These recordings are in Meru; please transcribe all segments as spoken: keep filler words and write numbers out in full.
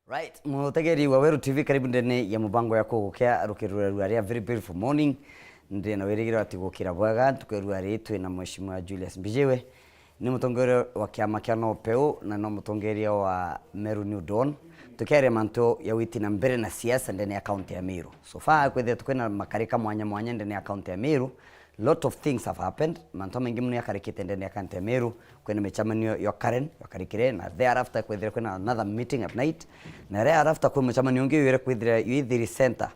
Right, mutegeri wa Weru T V, karibu ndene ya mubango ya kugukia rukirura rua ria very beautiful morning. Ndi na wirigiro ati gukira bwega ntuku ya rua ri twi na Mheshimiwa Julius Mbijiwe. Ni mutongeria wa kiama kia Nopeu na no mutongeria wa Meru New Dawn. Tukiaria mantu ya witi na mbere na siasa ndene ya kaunti ya Meru. So far kwithirwa kwina makarika mwanya mwanya ndene ya kaunti ya Meru. Lot of things have happened. Mantu maingi muno yakarikite ndene ya kaunti ya Meru. Kwina micemanio ya Karen yakarikire, na thereafter kwithirwa kwina another meeting at night, na thereafter kwi mucemanio ungi wire kwithirwa yu ithiri center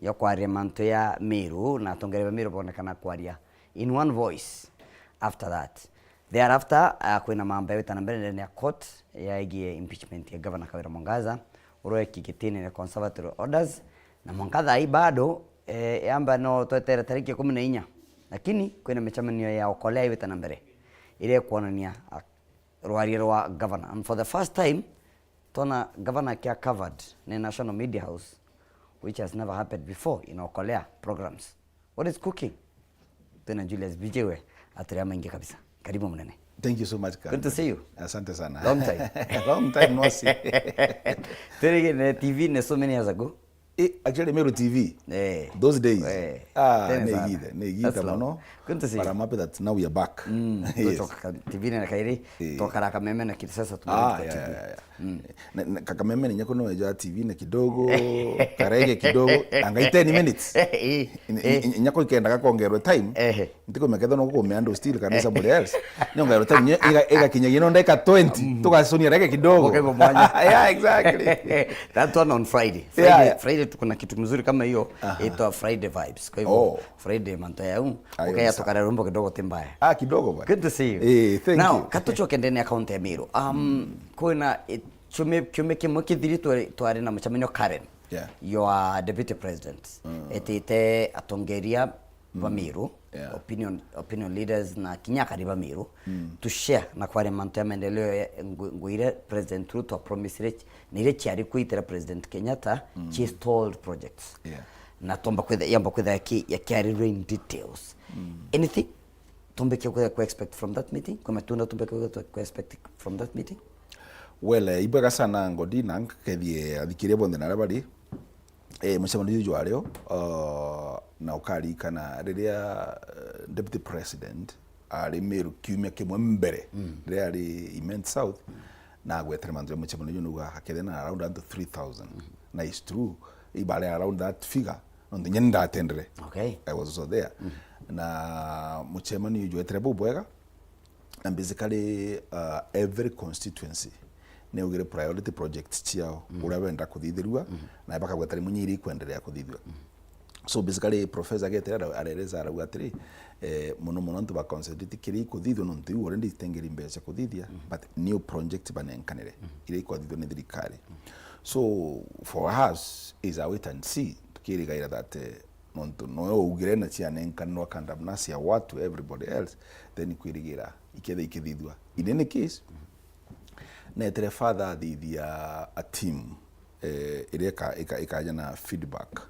ya kwaria mantu ya Meru, na atongeria ba Meru bonekana kwaria in one voice after that. Thereafter, uh, kwina mambo yawita na mbere ndene ya court yaigie impeachment ya Governor Kawira Mwangaza, uria weki gitine na conservatory orders, na mwanka thaa ii bado, eh, yamba no twetere tariki ikumi na inya, lakini kwina micemanio ya Okolea iwita na mbere iria ikwonania, ah, rwaria rwa governor. And for the first time, tona governor akia covered ni National Media House, which has never happened before in Okolea programs. What is cooking? Twina Julius Mbijiwe aturia maingi kabisa. Karibu munene. Thank you so much, Good to see you. Asante sana. Long time. Long time no see. Twirigire T V ni so many years ago. Eh, actually, Meru T V. Eh. Those days. Eh. Ah, Tena sana. Neigite, neigite That's long. Muno. Good to see you. But I'm happy that now we are back. Mm, Yes. Tutoka T V na kairi, Eh. Tokara Kameme na Kisasa Ah, tumerudi kwa yeah, T V. Yeah, yeah. Mm. Na, na, Kakameme ni nyako no eja T V na kidogo, karege kidogo, angai ten minutes. Eh, Ni- eh. Ni- nyako ikendaga kongerwe time. Ehe. Ntiko meketha no kukumea ndo still kana somebody else. Nyongerwe time, nye- iga- igakinya gino ndeka twenty, tugasonia rege kidogo. Ukaibo mwanya. Yeah, exactly. That one on Friday. Yeah, Friday, yeah. Friday tuko na kitu mzuri kama hiyo, Aha. Itwa Friday Vibes. Kwa hivyo, Oh. Friday manto ya huu, Ayo, ukaya sawa. Tukare rumbo kidogo timbaya. Ah, kidogo bwana. Good to see you. Eh, thank Now, you. Katuchoke ndene ya kaunti ya Meru. Um, kwina, eh, kiumia, kiumia kimwe kithiri twari, twari na mucemanio Karen, Yeah. Your deputy president, Mm. etite atongeria ba Mm. Meru, Yeah. opinion, opinion leaders na kinya akari ba Meru, Mm. to share na kwaria mantu ya maendeleo ya ngu-, nguire President Ruto apromisire ch-, na iria ciari kwitira President Kenyatta, Mm. ci stalled projects. Yeah. Na tomba kwitha, yamba kwitha yaki-, yakiarirwe in details. Mm. Anything tumbike ku, ku expect from that meeting? Kwa matunda tumbike ku, ku expect from that meeting? Well, eh, ibwega sana Ngodi, na nkethie athikiria bonthe na aria bari. Eh, mucemanio juju jwario, uh, na ukarikana riria, uh, Deputy President ari Meru kiumia kimwe mbere, Mm. riria ari Imenti South, na agwetera mantu ya mucemanio juju, nuga akethia na around antu three thousand. Mm. Na it's true, ibare around that figure, nontu nyeni ndatendere. Okay. I was also there. Mm. Na mucemanio juju jwetere bubwega, and basically, uh, every constituency ni ugire priority projects ciao, Mm. uria benda kuthithirua, Mm. na bakagweta rimwe nyiri ikwenderea kuthithua. Mm. So basically, Professor Gete ara-, arereza arauga atiri, eh, muno muno antu ba concentrate kiri ikuthithua nontu iu already itengeri mbeca kuthithia, Mm. but new project banenkanire, Mm. iria ikwathithua ni thirikari. Mm. So for us is a wait and see, tukirigaira that, eh, nontu noyo ugire na cianenkanirwa kandamna cia watu everybody else, then kwirigira iketha ikithithua. In any case, netere father athithia a team, eh, iria ika-, ika-, ikaja na feedback,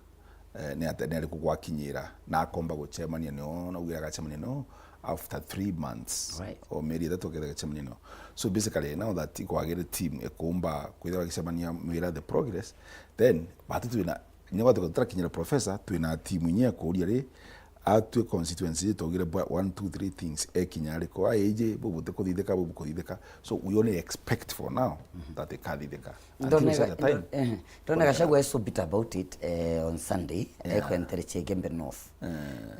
eh, ni ate-, ni ariku gwakinyira, na akomba gucemania nio, na ugire agacemania nio after three months, Right. O mieri ithatu aketha agacemania nio. So basically, now that ikwagire team ikumba kwithirwa igicemania mwira the progress, then batu twina Kinya gwatuka tutarakinyira professor, twina team inya ya kuria ri, atwi constituency ri, twaugire bwa one, two, three things, ekinya ariku, ai iji, bubu buti kuthithika, bubu bukuthithika. So we only expect for now that ikathithika. Until such a time. Ndone Gachagua is so bitter about it, eh, on Sunday, Yeah. Ekwentere Igembe North. Eh.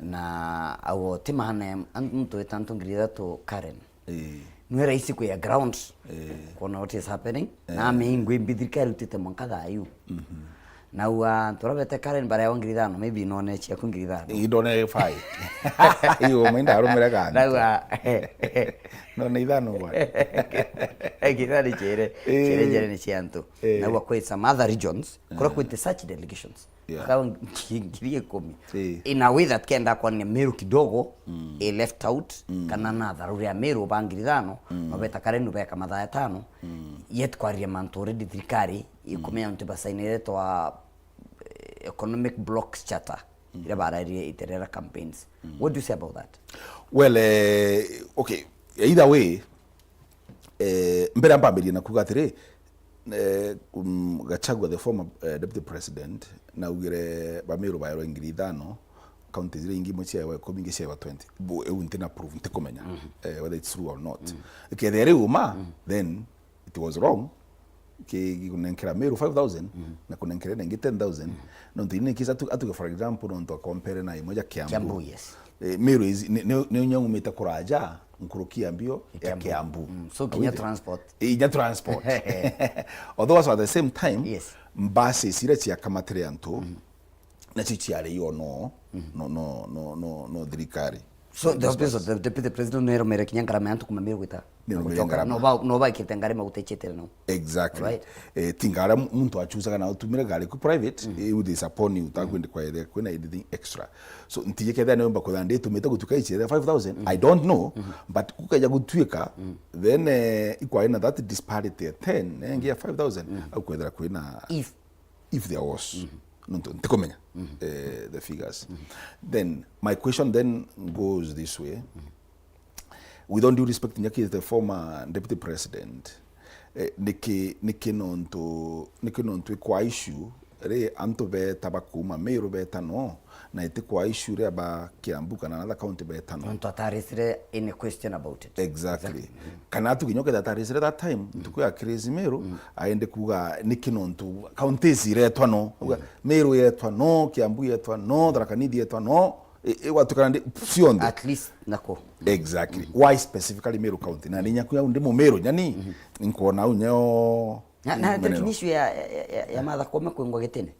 Na au ti mahane, an-, muntu wita antu ngiri ithatu Karen. Ii. Nwe rahisi kuya ground, ii, kuona what is happening. Ii. Na amingwi mbi thirikari utite mwanka thayu. Mhm. Na ua, antu aria bete Karen barewa ngiri ithano, maybe none ciaku ngiri ithano. Ii, ndone five. Iyo, mwe ndarumire gantu. Na ua, none ithano bwana. Ngiri ithano ni chere, ii, chere njere ni cia antu. Ii. Na ua kwi some other regions, kuria, ii, kwite such delegations. Yeah. Akawa ngi-, ngiri ikumi. Ii. In a way that kenda kwonania Meru kidogo, mm, i left out, mm, kana na tharuri ya Meru ba ngiri ithano, mm, mabeta Karen beka mathaa atano, mm, yet kwariria mantu already thirikari, mm, ikumenya ntu basainire twa, eh, economic blocks charter, mm, iria bararirie iterera campaigns. Mm. What do you say about that? Well, eh, okay, either way, eh, mbere mpambirie na kuga atiri, Eh, um, Gachagua, the former, eh, deputy president, naugire Bamiru baerwe ngiri ithano, counties iria ingi imwe ciaewa ikumi, ingi ciaewa twenty. Bu-, iu ntina proof, ntikumenya, eh, whether it's true or not. Kethira riu ma, then it was wrong. Ki-, ki-, kunenkera Meru five thousand, na kunenkera ina ingi ten thousand. Nontu ini kisa atu-, atuge, for example, nontu akompere na imwe ja Kiambu. Kiambu, yes. Eh, Meru is, ni, ni, ni unya umite kuraja, nkuruki ya mbio ya Kiambu. Kiambu. Mm, so kinya transport. Eh, inya transport. Although also at the same time, yes, buses iria ciakamatire antu, nacio ciari yo no, no, no, no, no, no thirikari. So the office of the deputy president no iromere kinya ngarama ya antu kuma Meru gwita. Ni iromere gucoka, ngarama. No ba, no baikite ngari maguta icitire no. Exactly. Right. Eh, ti ngari mu-, muntu achusaga na utumire ngari ku private, eh, it is upon you, utakwende kwa ere, kwina anything extra. So, ntije kethira ni umba kwithira nditumite gutuika ici ya five thousand, I don't know, but kukaja gutuika, then, eh, ikwari na that disparity ya ten, eh, ngi ya five thousand, au kwithira kwina, if, if there was. Nontu ntikumenya, eh, the figures. Then, my question then goes this way. With all due respect, nyaki the former deputy president, eh, niki, niki nontu, niki nontu ikwa issue, ri antu beta bakuuma Meru beta no, na iti kwa issue ria ba Kiambu kana another county beta no. Nontu atarisire any question about it. Exactly. Exactly. Kana atu kinya ukethira atarisire that time, ntuku ya Chris Meru, aende kuga niki nontu counties iretwa no. Uga, Meru yetwa no, Kiambu yetwa no, Tharaka Nithi yetwa no. I, i, watukana ndi, cionthe. At least nako. Exactly. Why specifically Meru County? Na ni nyaku yau ndi Mumeru nyani, nkuona au nyeo. Na, na, maneno. Issue ya, ya, ya, ya Martha Koome kwingwa gitine.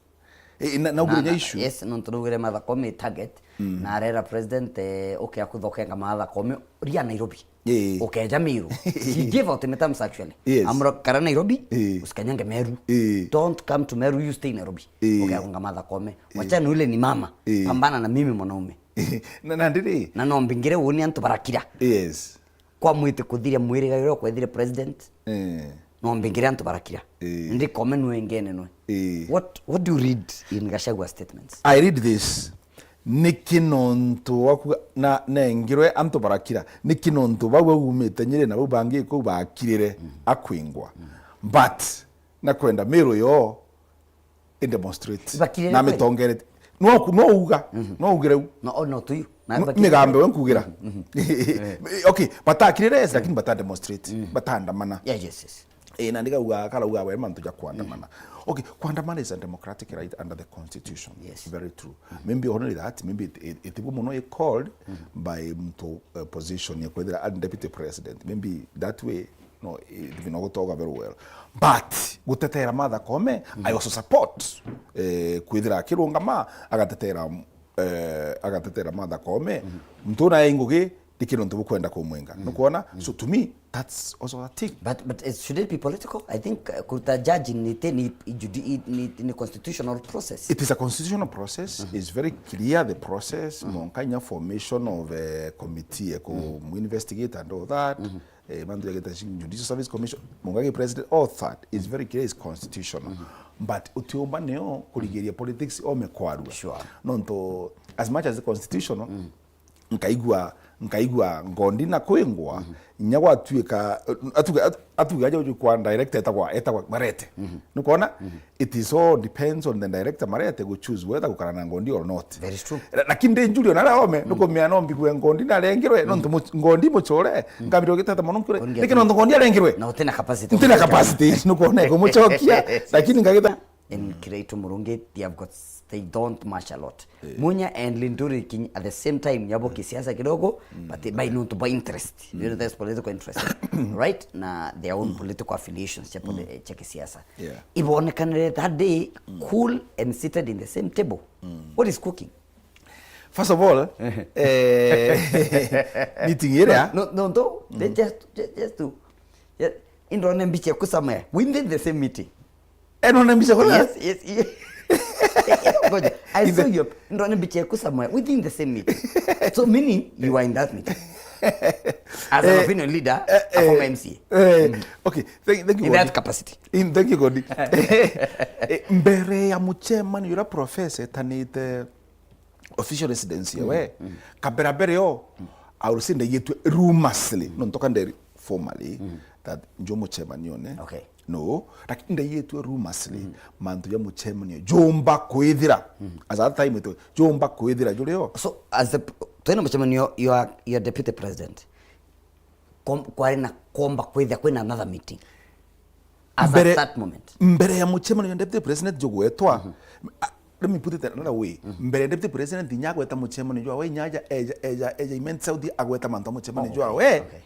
Eh, na, na, na, issue. Yes, nontu naugire Martha Koome target, na arera president, eh, ukia kuthokenga Martha Koome, ria Nairobi. Eh. Ukeja Meru. He gave ultimatums actually. Yes. Amura kara Nairobi, eh, usikanyange Meru. Eh. Don't come to Meru, you stay Nairobi. Eh. Ukegonga Martha Koome. Eh. Wachana ule ni mama. Eh. Pambana na mimi mwanaume. Na, na ndiri. Na no mbingire uoni antu barakira. Yes. Kwa mwite kuthiria mwiriga uria ukwethire president. Eh. No mbingire antu barakira. Eh. Ndi Koome nwe ngene nwe. Eh. What, what do you read in Gachagua's statements? I read this. Niki nontu waku na nengirwe antu barakira. Niki nontu bau aumite Nyeri na bau bangi kuu bakirire akwingwa. But na kwenda Meru yo i demonstrate. Bakirire na kweli? Mitongerete. No ku-, no uga, no ugire u. No, no, to you. Na bakirire migambe kweli? We nkugira. Okay, batakirire, yes, lakini bata demonstrate, bataandamana. Yeah, yes, yes. Eh, na ndigauga, karauga we mantu ja kuandamana. Okay, kuandamana is a democratic right under the constitution. Yes. Very true. Maybe only that, maybe it, it, it muno i called by mtu, uh, position ya kwethira a deputy president. Maybe that way, no, it, no gutoga very well. But gutetera Martha Koome, I also support, eh, kwithira akirungama, agatetera, eh, agatetera Martha Koome. Mtu na ingugi, ndikira untu bukwenda kumwinga. Nukwona? So to me, that's also a thing. But, but it, should it be political? I think, uh, kuruta judge ni te-, ni, ni, ni constitutional process. It is a constitutional process. It's very clear the process. Monka inya formation of a committee ya ku investigate and all that. Eh, mantu ya gita Judicial Service Commission, monka ki president, all that is very clear, is constitutional. But utiumba nio kurigiria politics ome kwarua. Sure. Nontu, as much as the constitutional, nkaigua, nkaigua Ngondi na kwingwa, inya gwatuika, atuge, atu-, atuge aja uju kwa director etagwa, etagwa Marete. Nukwona? It is all depends on the director Marete gu choose whether gukara na Ngondi or not. Very true. La-, lakini ndi njuri ona aria ome, nukumenya no mbigue Ngondi na arengirwe, nontu mu-, Ngondi mucure, nkambira ugiteta mono nkure, niki nontu Ngondi arengirwe? Na utina capacity. Utina capacity, nukwona kumucokia, lakini ngagita in Kiraitu Murungi, they have got, they don't match a lot. Eh. Munya and Linturi King at the same time, yabo kisiasa kidogo, but by nontu by interest. You know, there's political interest, right? Na their own political affiliations, cha poli-, cha kisiasa. Yeah. Ibonekanire that day, cool and seated in the same table. What is cooking? First of all, eh, meeting iria. No, no, no, they just, just, just to, yeah, indone mbiche kusamaya within the same meeting. Eh, no, na mbicha kwa? Yes, yes, yes. Ngoja, I saw you. Ndo ni mbicha ku somewhere within the same meeting. So meaning you are in that meeting. As an opinion leader, a former M C A. Eh, okay, thank, thank you, in that capacity. In, thank you, Godi. Eh, mbere ya muchemani yura professor etanite official residence yawe, kabera mbere yo, I will say ndaigitwe rumorsly, no ntoka nderi formally, that njo mucemanione. Okay. No, lakini ndaigitue rumorsly, mantu ja mucemanio jumba kwithira. As at that time, jumba kwithira jurio. So, as the, twina mucemanio, your, your deputy president, kom-, kwari na komba kwithia kwina another meeting. As at that moment. Mbere ya mucemanio ya deputy president jugwetwa, a, let me put it another way. Mbere ya deputy president inya agweta mucemanio jwawe, inya aja, eja, eja, eja Imenti South agweta mantu a mucemanio jwawe. Okay.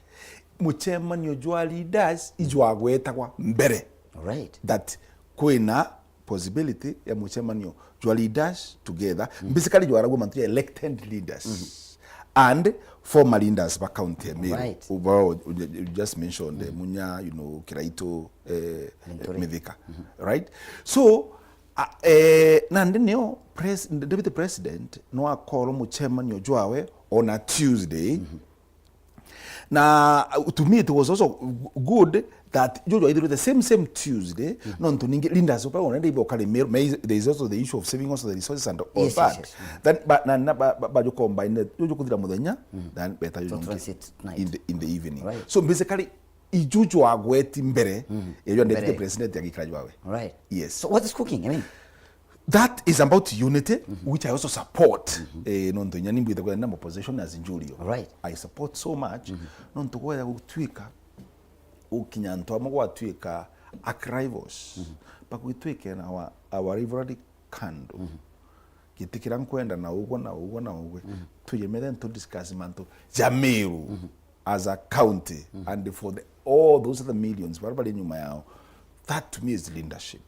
Mucemanio jwa leaders ijwagwetagwa mbere. Right. That kwina possibility ya mucemanio jwa leaders together. Basically, jwaragua mantu ja elected leaders and former leaders ba county ya Meru. Right. Uba, you just mentioned, eh, Munya, you know, Kiraitu, eh, Linturi. Mithika. Right? So, a, eh, nandi nio pres-, deputy president no akorwo mucemanio jwawe on a Tuesday. Na, uh, to me it was also g-, good that juju aithirwe the same, same Tuesday, nontu ningi leaders ba already ibo kari Meru, there is also the issue of saving also the resources and all that. Yes, yes, yes. Then, ba, na, na, ba, ba, ba ju combine, juju kuthira muthenya, then beta juju transit night. In the, in the evening. Right. So basically, ijuju agweti mbere, ya deputy president agikara jwawe. Right. Yes. So what is cooking? I mean, that is about unity, which I also support. Eh, nontu inya nimbwite kwenda na opposition as Njurio. Right. I support so much. Nontu gwetha gutwika ukinya antu amwe gwatwika arch rivals. Bagwitwike na our, our rivalry candle. Giti kiria nkwenda na ugwe na ugwe na ugwe. Tujemere ntu discuss mantu ja Meru as a county and for the, all those other millions baria bari nyuma yao. That to me is leadership.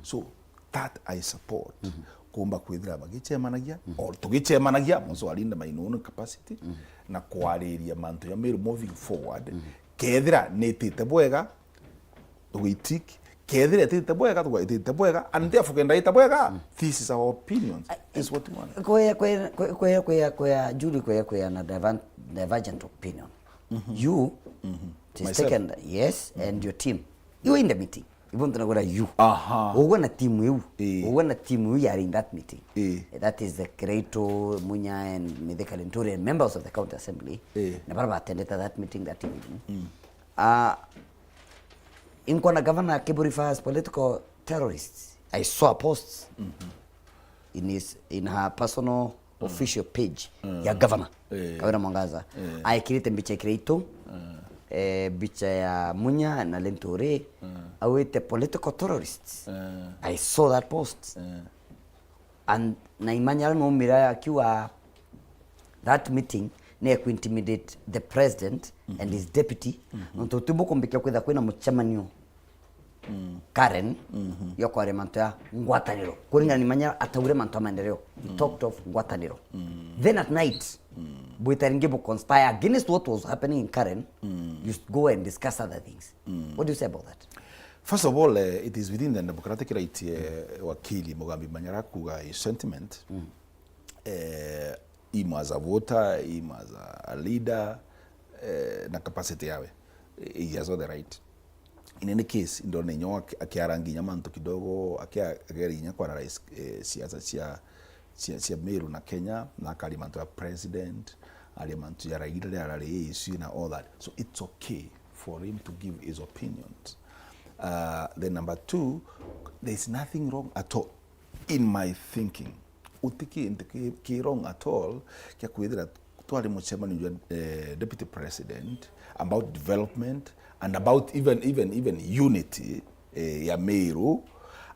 So that I support. Kumba kwithira bagicemanagia, or tugicemanagia, most of our leader my own capacity, na kwariria mantu ya Meru moving forward. Kethira nitite bwega, we tick. Kethira itite bwega, tuga itite bwega, and therefore kenda ita bwega, this is our opinion. This is what we want. Kwea, kwea, kwea, kwea, kwea, Julie, kwea, kwea na diver-, divergent opinion. You, it is taken, yes, and your team. You in the meeting. Ibo ntunagwira you. Aha. Ugwe na timu iu. Eh. Ugwe na timu iu yari in that meeting. Eh. That is the Kiraitu, Munya and Mithika Linturi and members of the county assembly. Eh. Na bara batendete that meeting that evening. Ah, inkona governor akibu refer as political terrorists. I saw a post in his, in her personal official page ya governor, eh, Kawira Mwangaza. Eh. Aikirite mbicha ya Kiraitu, eh, mbicha ya Munya na Linturi, awite political terrorists. Eh. I saw that post. Eh. And naimanya ara naumire akiuga that meeting ni ya kuintimidate the president and his deputy. Nontu utibukumbikia kwithira kwina mucemanio Karen, ya kwaria mantu ya ngwataniro. Kuringana ni manya ataure mantu ya maendeleo. He talked of ngwataniro. Then at night, bwita ringi bu conspire against what was happening in Karen, you go and discuss other things. What do you say about that? First of all, eh, it is within the democratic right, eh, wakili Mugambi Manyara kuga his sentiment. Eh, him as a voter, him as a leader, eh, na capacity yawe. He has all the right. In any case, ndona inya aki-, akiara nginya mantu kidogo, akia-, ageria inya ku analyze, eh, siasa cia, cia, cia Meru na Kenya, na akaria mantu ya president, aria mantu ya Raila, ria arari issue na all that. So it's okay for him to give his opinions. Uh, then number two, there is nothing wrong at all in my thinking. Uti kintu ki, ki wrong at all kia kwithira twari mucemanio jwa, eh, deputy president about development and about even, even, even unity, eh, ya Meru,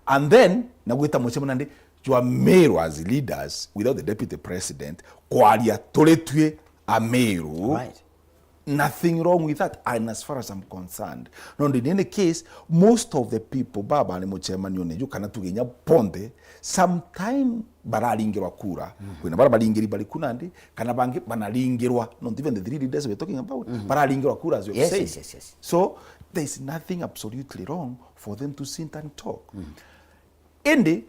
and then na gwita mucemanio ndi jwa Meru as leaders without the deputy president kwaria turi twi a Meru. Right. Nothing wrong with that, and as far as I'm concerned. Nondu in any case, most of the people baba ni mucemanione ju kana tuge inya bonthe, sometime bararingirwa kura. Kwina bara baringiri bari ku nandi, kana bangi banaringirwa, not even the three leaders we're talking about, bararingirwa kura, as you have said. Yes, yes, yes, yes. So, there is nothing absolutely wrong for them to sit and talk. Indi,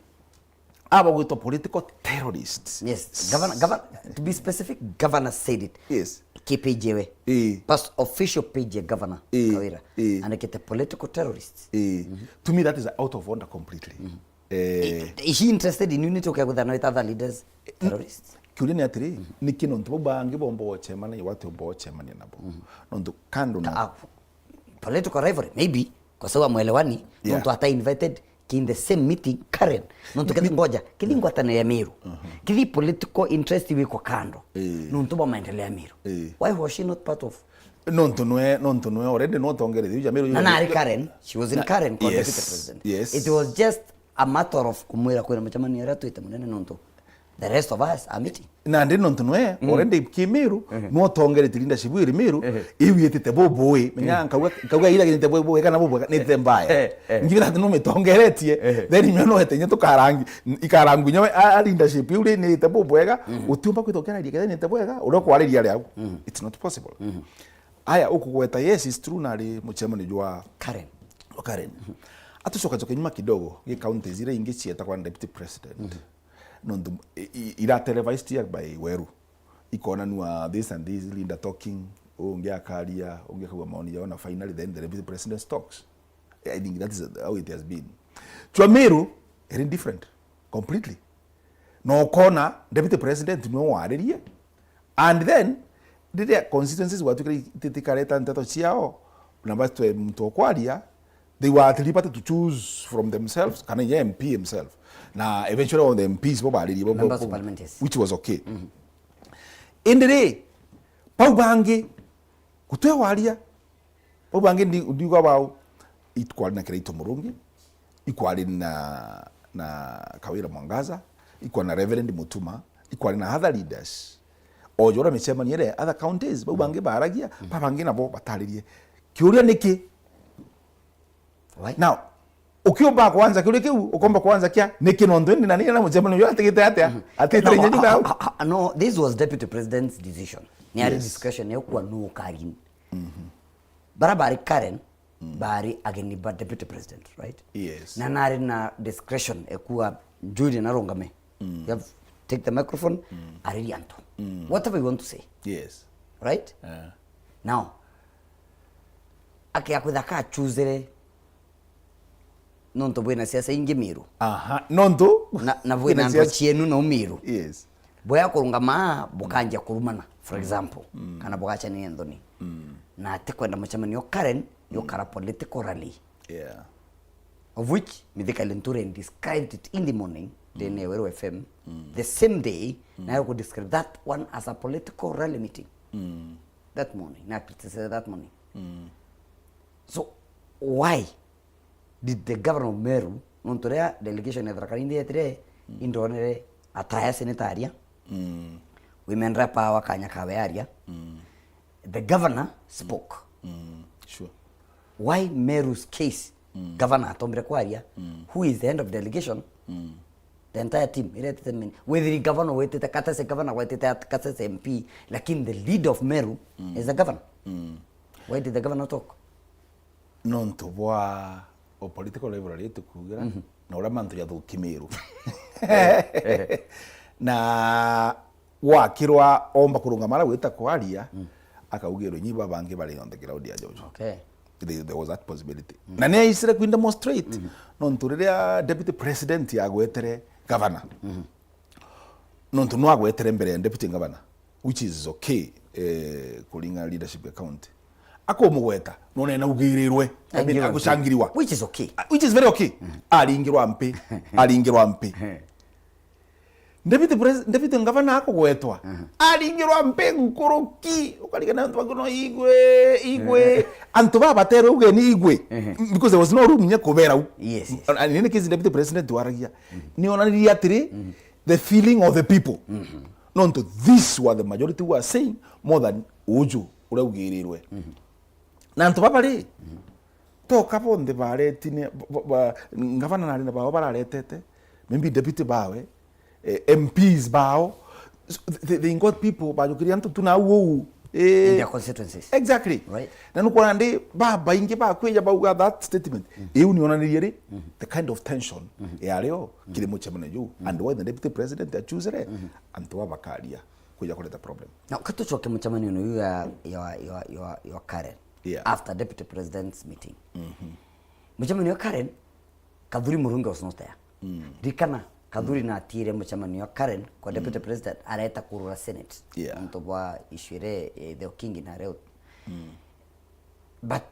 aba gwitwa political terrorists. Yes, governor, governor, to be specific, governor said it. Yes. Ki page ewe. Eh. Pas-, official page ya governor, eh, Kawira. Eh. Andikite political terrorists. Eh. To me, that is out of order completely. Eh, is he interested in unity? Okay, with another other leaders, terrorists? Kiuria ni atiri, ni kino ntu bau bangi bomba gucemania, watu bomba gucemania nabo. Nontu kando na, ah, political rivalry, maybe, kwa sababu amwelewani, yeah, nontu ata invited ki in the same meeting, Karen. Nontu kithi ngoja, kithi ngwataniro ya Meru. Kithi political interest wiko kando. Eh. Nontu bwa maendeleo ya Meru. Eh. Why was she not part of? Nontu nwe, nontu nwe already no tongerethi uja Meru. Na nari Karen, she was in Karen kwa deputy president. Yes. It was just a matter of kumwira kwina mucemanio uria twite munene nontu the rest of us are meeting. Nandi nontu nwe, already ki Meru, no tongeretie leadership iri Meru, iu yitite bubui. Menya nkauga, nkauga ira yitite bubui kana bubwega, nitite mbaya. Eh, eh. Nginya ati no mitongeretie, then imwe no ete inya tukarangi, ikarangu inya we, a, a leadership iu ri nitite bubwega, utiumba kwitwa ukiararia ketha nitite bwega, uria kwariria riu. It's not possible. Aya, ukugweta, yes, it's true, nari mucemanio jwa Karen. Wa Karen. Atucoka coke nyuma kidogo, gi counties iria ingi cietagwa deputy president. Nontu i-, i-, ira televised here by Weru. Ikonanua this and this leader talking, ungi akaria, ungi akauga maoni yao, na finally then the deputy president talks. I think that is how it has been. Chwa Meru, very different, completely. Na ukona deputy president niwe waririe, and then riria constituencies gwatukire itikareta nteto ciao, na batwe muntu okwaria, they were at liberty to choose from themselves, kana ye M P himself. Na eventually all the M Ps bo baririe bo, bo, Members of bo, Parliament, yes. Which was okay. Indi ri, bau bangi, gutwe waria, bau bangi ndi-, ndiuga bau, ikwari na Kiraitu Murungi, ikwari na, na Kawira Mwangaza, ikwari na Reverend Mutuma, ikwari na other leaders. O jora micemanio ire other counties, bau bangi baragia, ba bangi nabo bataririe. Kiuria niki? Why? Now, ukiumba kwanza kiuria kiu, ukomba kwanza kia, niki nontu indi na nini na mucemanio uyu atigite atia? Atigite nyenyu nau? No, this was deputy president's decision. Ni ari discussion ya kwa no karin. Bara bari Karen, bari ageni ba deputy president, right? Yes. Na nari na discretion ekua Judy na rungame. You have take the microphone, ariria antu. Whatever you want to say. Yes. Right? Eh. Now, akia kwitha ka choosere nontu bwina siasa ingi Meru. Aha, nontu na, na bwina bwina antu siasa cienu na Meru. Yes. Bwea kurungama, bukanjia kurumana, for example, kana bugacania nthoni. Na atikwenda mucemanio Karen, yukara political rally. Yeah. Of which Mithika Linturi described it in the morning, then Weru F M, the same day, na ku describe that one as a political rally meeting. That morning, na criticize that morning. So, why did the governor of Meru, nontu ria delegation ya Tharaka Nithi yetire, indonere ataya senator aria, women rep awa kanya kawe aria, the governor spoke. Sure. Why Meru's case, governor atombire kwaria? Who is the head of delegation? The entire team iretete mini. Wethiri governor wetete, Katese governor wetete at Katese M P, lakini the leader of Meru is the governor. Why did the governor talk? Nontu bwa o political rivalry tukugira, na uria mantu jathuki Meru. Na gwakirwa omba kurungama ara gwita kwaria, akaugirwe, "Inyi babangi bari on the ground ya Jojo." Okay. There, there was that possibility. Na ni aicire ku demonstrate, nontu riria deputy president agwetere governor, nontu no agwetere mbere ya deputy governor, which is okay, eh, kuringana leadership ya county. Akumugweta, none naugirirwe, I mean, agucangiriwa. Which is okay. Ah, which is very okay. Aringirwa mpi, aringirwa mpi. Deputy pres-, deputy governor akugwetwa, aringirwa mpi nkuruki, ukarigana antu bangi no igwe, igwe. Antu baba baterwe ugeni igwe, because there was no room nya kubera u. Yes, yes. And in any case, deputy president waragia, ni onanirie atiri, the feeling of the people. Nontu these were the majority who are saying more than uju uria ugirirwe. Na antu baba ri, toka bonthe baretine, ba, ba, ba, ngavana na arina bao bararetete, maybe deputy bawe, eh, M Ps bao, so they, they got people bajukiria antu tu na au uu. Eh, in their constituencies. Exactly. Right. Na nukwona ndi babaingi bakwija bauga that statement. Iu ni onanirie ri, the kind of tension yario kiri mucemanio juu, and why the deputy president achusere antu aba bakaria kwija kureta problem. Now, katucoke mucemanio uyu ya, ya, ya, ya, ya Karen. Yeah. After deputy president's meeting. Mucemanio wa Karen, Kathuri Murungi was not there. Rikana, Kathuri natire mucemanio wa Karen kwa deputy president areta kurura Senate. Yeah. Nontu bwa issue ire, eh, the Okingi na Reo. But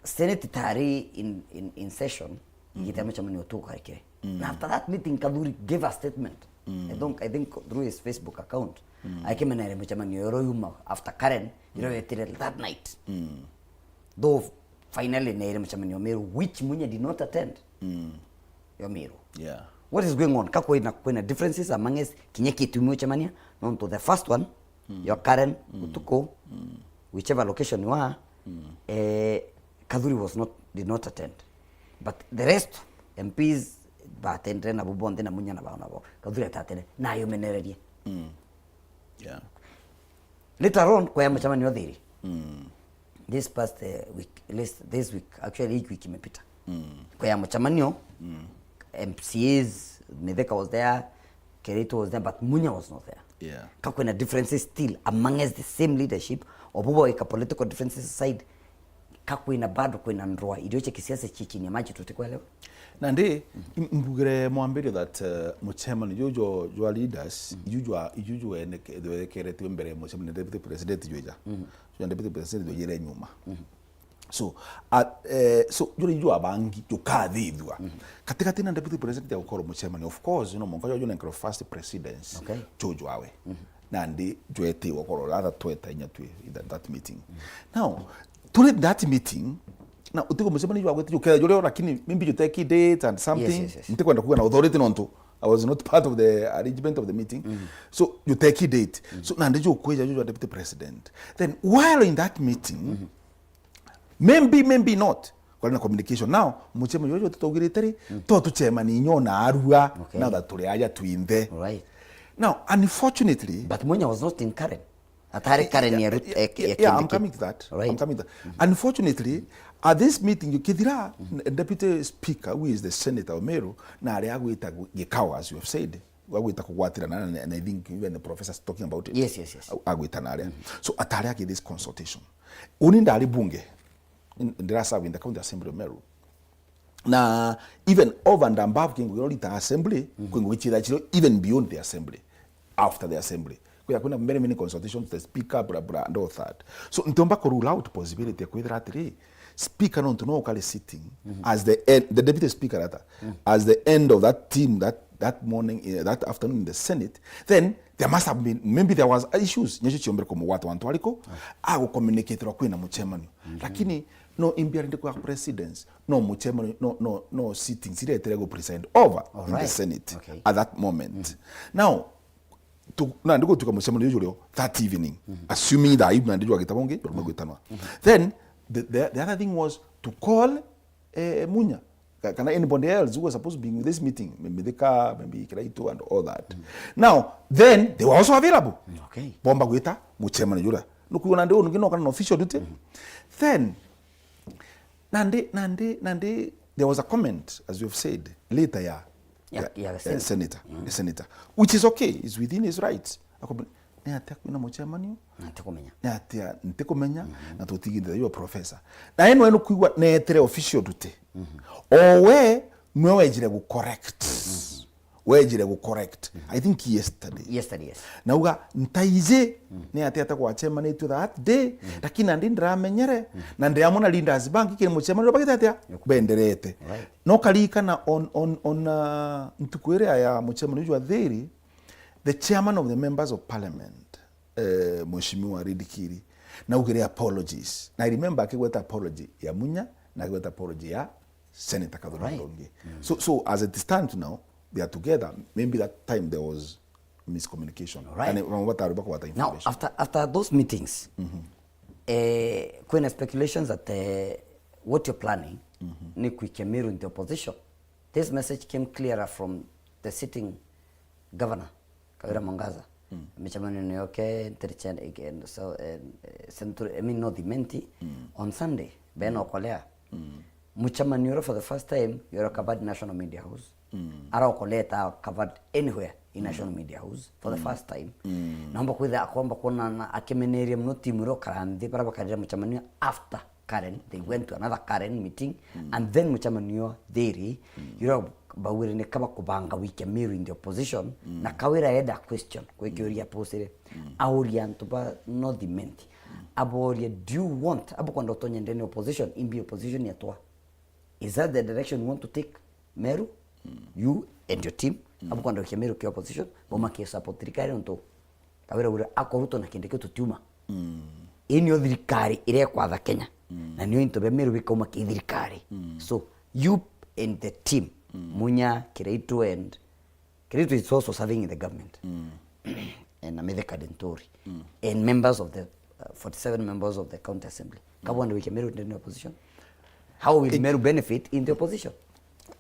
Senate tari in, in, in session, igita mucemanio tu ukarikire. Na after that meeting, Kathuri gave a statement. I don't, I think through his Facebook account. Akimenere mucemanio yoro yuma after Karen, iro yetire that night. Though finally nere mucemanio Meru, which Munya did not attend. Yo Meru. Yeah. What is going on? Ka kwina, kwina differences amongst kinya kitu imwe ucemania? Nontu the first one, yo Karen, utuku, whichever location you are, eh, Kathuri was not, did not attend. But the rest, M Ps, batendere nabo bonthe na Munya na bao nabo. Kathuri atatene, na yumenererie. Yeah. Later on, kwaya mucemanio thiri. This past, uh, week, this, this week, actually, hii wiki imepita. Kwaya mucemanio, M C As, Mithika was there, Kiraitu was there, but Munya was not there. Yeah. Ka kwina differences still amongst the same leadership, obubo ika political differences aside, ka kwina bado kwina ndroa, irio cia kisiasa chi chini ya maji tutikwelewa. Nandi, im-, mbugire mwambirio that, uh, mucemanio juju jwa, jwa leaders, iju jwa, iju jwenekeretwe mbere ya mucemanio deputy president jwija. Jwa deputy president jwejire nyuma. So, a, eh, so, juri iju abangi jukathithua. Katikati na deputy president ya gukorwo mucemanio, of course, you know, monka jwa jwa first presidents, Okay. juju awe. Nandi jwetiwa korwo rather tweta inya twi in that, that meeting. Now, turi that meeting, na utiko mucemanio jwa gwete jukera juri, lakini maybe you take date and something. Yes, yes, yes. Ntikwenda kuga na authority nontu I was not part of the arrangement of the meeting. So you take date. So nandi jukwija juju deputy president. Then while in that meeting, maybe, maybe not, kwari na communication. Now, mucemanio juju tutugirite ri, to tucemani nyo na arua, Okay. now that turi aja twinthe. Right. Now, unfortunately, But Munya was not in Karen. Atari Karen ya Ruto, yeah, eh, yeah, ya yeah, I'm Kindiki. Coming to that. Right. I'm coming to that. Unfortunately, at this meeting, ukithira, deputy speaker, who is the senator Omeru, na aria agwita gu-, gikao, as you have said, agwita kugwatirana, and, and I think even the professor is talking about it. Yes, yes, yes. Ag-, agwita na aria. So, atari agi this consultation. Uni ndari bunge, n-, ndira serve in the county assembly of Meru. Na even over and above kingu kiro rita assembly, kwingu gichira chiro even beyond the assembly, after the assembly. Kuya kwina very many consultations, the speaker, blah, blah, and all that. So, ntomba ku rule out possibility ya kwithira atiri, speaker nontu no ukari sitting as the end, the deputy speaker rather, as the end of that team, that, that morning, eh, that afternoon in the Senate, then there must have been, maybe there was issues, nyecho chiombere kumugwata wantu ariko, agu communicate rwa kwina muchemanio. Lakini no imbiari ndi kwa presidents, no muchemanio, no, no, no sittings iria etere gu preside over in the Alright. Senate Okay. at that moment. Now, tu, na ndi gutuka muchemanio juju rio that evening, assuming that ibu na ndi jwa gitabo ngi, jwa gwitanwa. Then, the, the, the other thing was to call, eh, Munya. Ka-, kana anybody else who was supposed to be in this meeting, maybe Mithika, maybe Kiraitu and all that. Now, then, they were also available. Okay. Bomba gwita muchemanio jura. Nukuona ndi ungi no kana official duty. Then, nandi, nandi, nandi, there was a comment, as you have said, later ya, Ya, ya, ya ya senator. Senator, a senator, which is okay, is within his rights. Akombe, ni atia kwina muchemanio? Na ntikumenya. Ni atia ntikumenya, na tutiginde yo professor. Na eno eno kwigwa netere official duty. O we nwe wejire gu correct. Wejire gu correct. I think yesterday. Yesterday, yes. Nauga, ntaiji ni atia ata gwachemanitue that day, lakini nandi ndiramenyere, na ndiramona leaders bangi kiri muchemanio bagite atia? Benderete. Right. No karikana on, on, on, uh, ntuku iria ya muchemanio jwa thiri, the chairman of the members of parliament, eh, Mheshimiwa Ridikiri, naugire apologies. Na I remember akigweta apology ya Munya, na akigweta apology ya Senator Kathuri Ndungi. So, so as it stands now, they are together. Maybe that time there was miscommunication. Right. And, eh, mambo batari bakwata Now, information. After, after those meetings, eh, kwina speculations that, eh, what you're planning ni kuikia Meru in the opposition. This message came clearer from the sitting governor, Kawira Mwangaza. Michemanio niyoke, Nterechen, eh, so, eh, Central, I mean, North Imenti, on Sunday, Ben Okolea. Muchemanio ura for the first time, yura covered National Media House. Ara Okolea ta covered anywhere in National Media House for the first time. Naomba kwitha akomba kuonana akimeneria muno timu iro karanthi, bara bakarira muchemanio after Karen, they went to another Karen meeting, and then muchemanio thiri, yura bawire ni kaba kubanga wike Meru in the opposition, na Kawira eda question, kwikiuria posire, auria antu ba North Imenti, Aboria, do you want, abukwenda utonye ndene opposition, imbi opposition yatwa? Is that the direction you want to take Meru? You and your team, abukwenda guikia Meru ki opposition, boma ki support thirikari nontu Kawira augire, akorutwo na kindi kiu tutiuma. Ii niyo thirikari iria ikwatha Kenya. Na niyo into bia Meru bikauma ki thirikari. So, you and the team, Munya, Kiraitu and Kiraitu is also serving in the government. And Mithika Linturi. And members of the, uh, forty-seven members of the county assembly. Kabwende wikia Meru ndene opposition? How will Meru benefit in the opposition?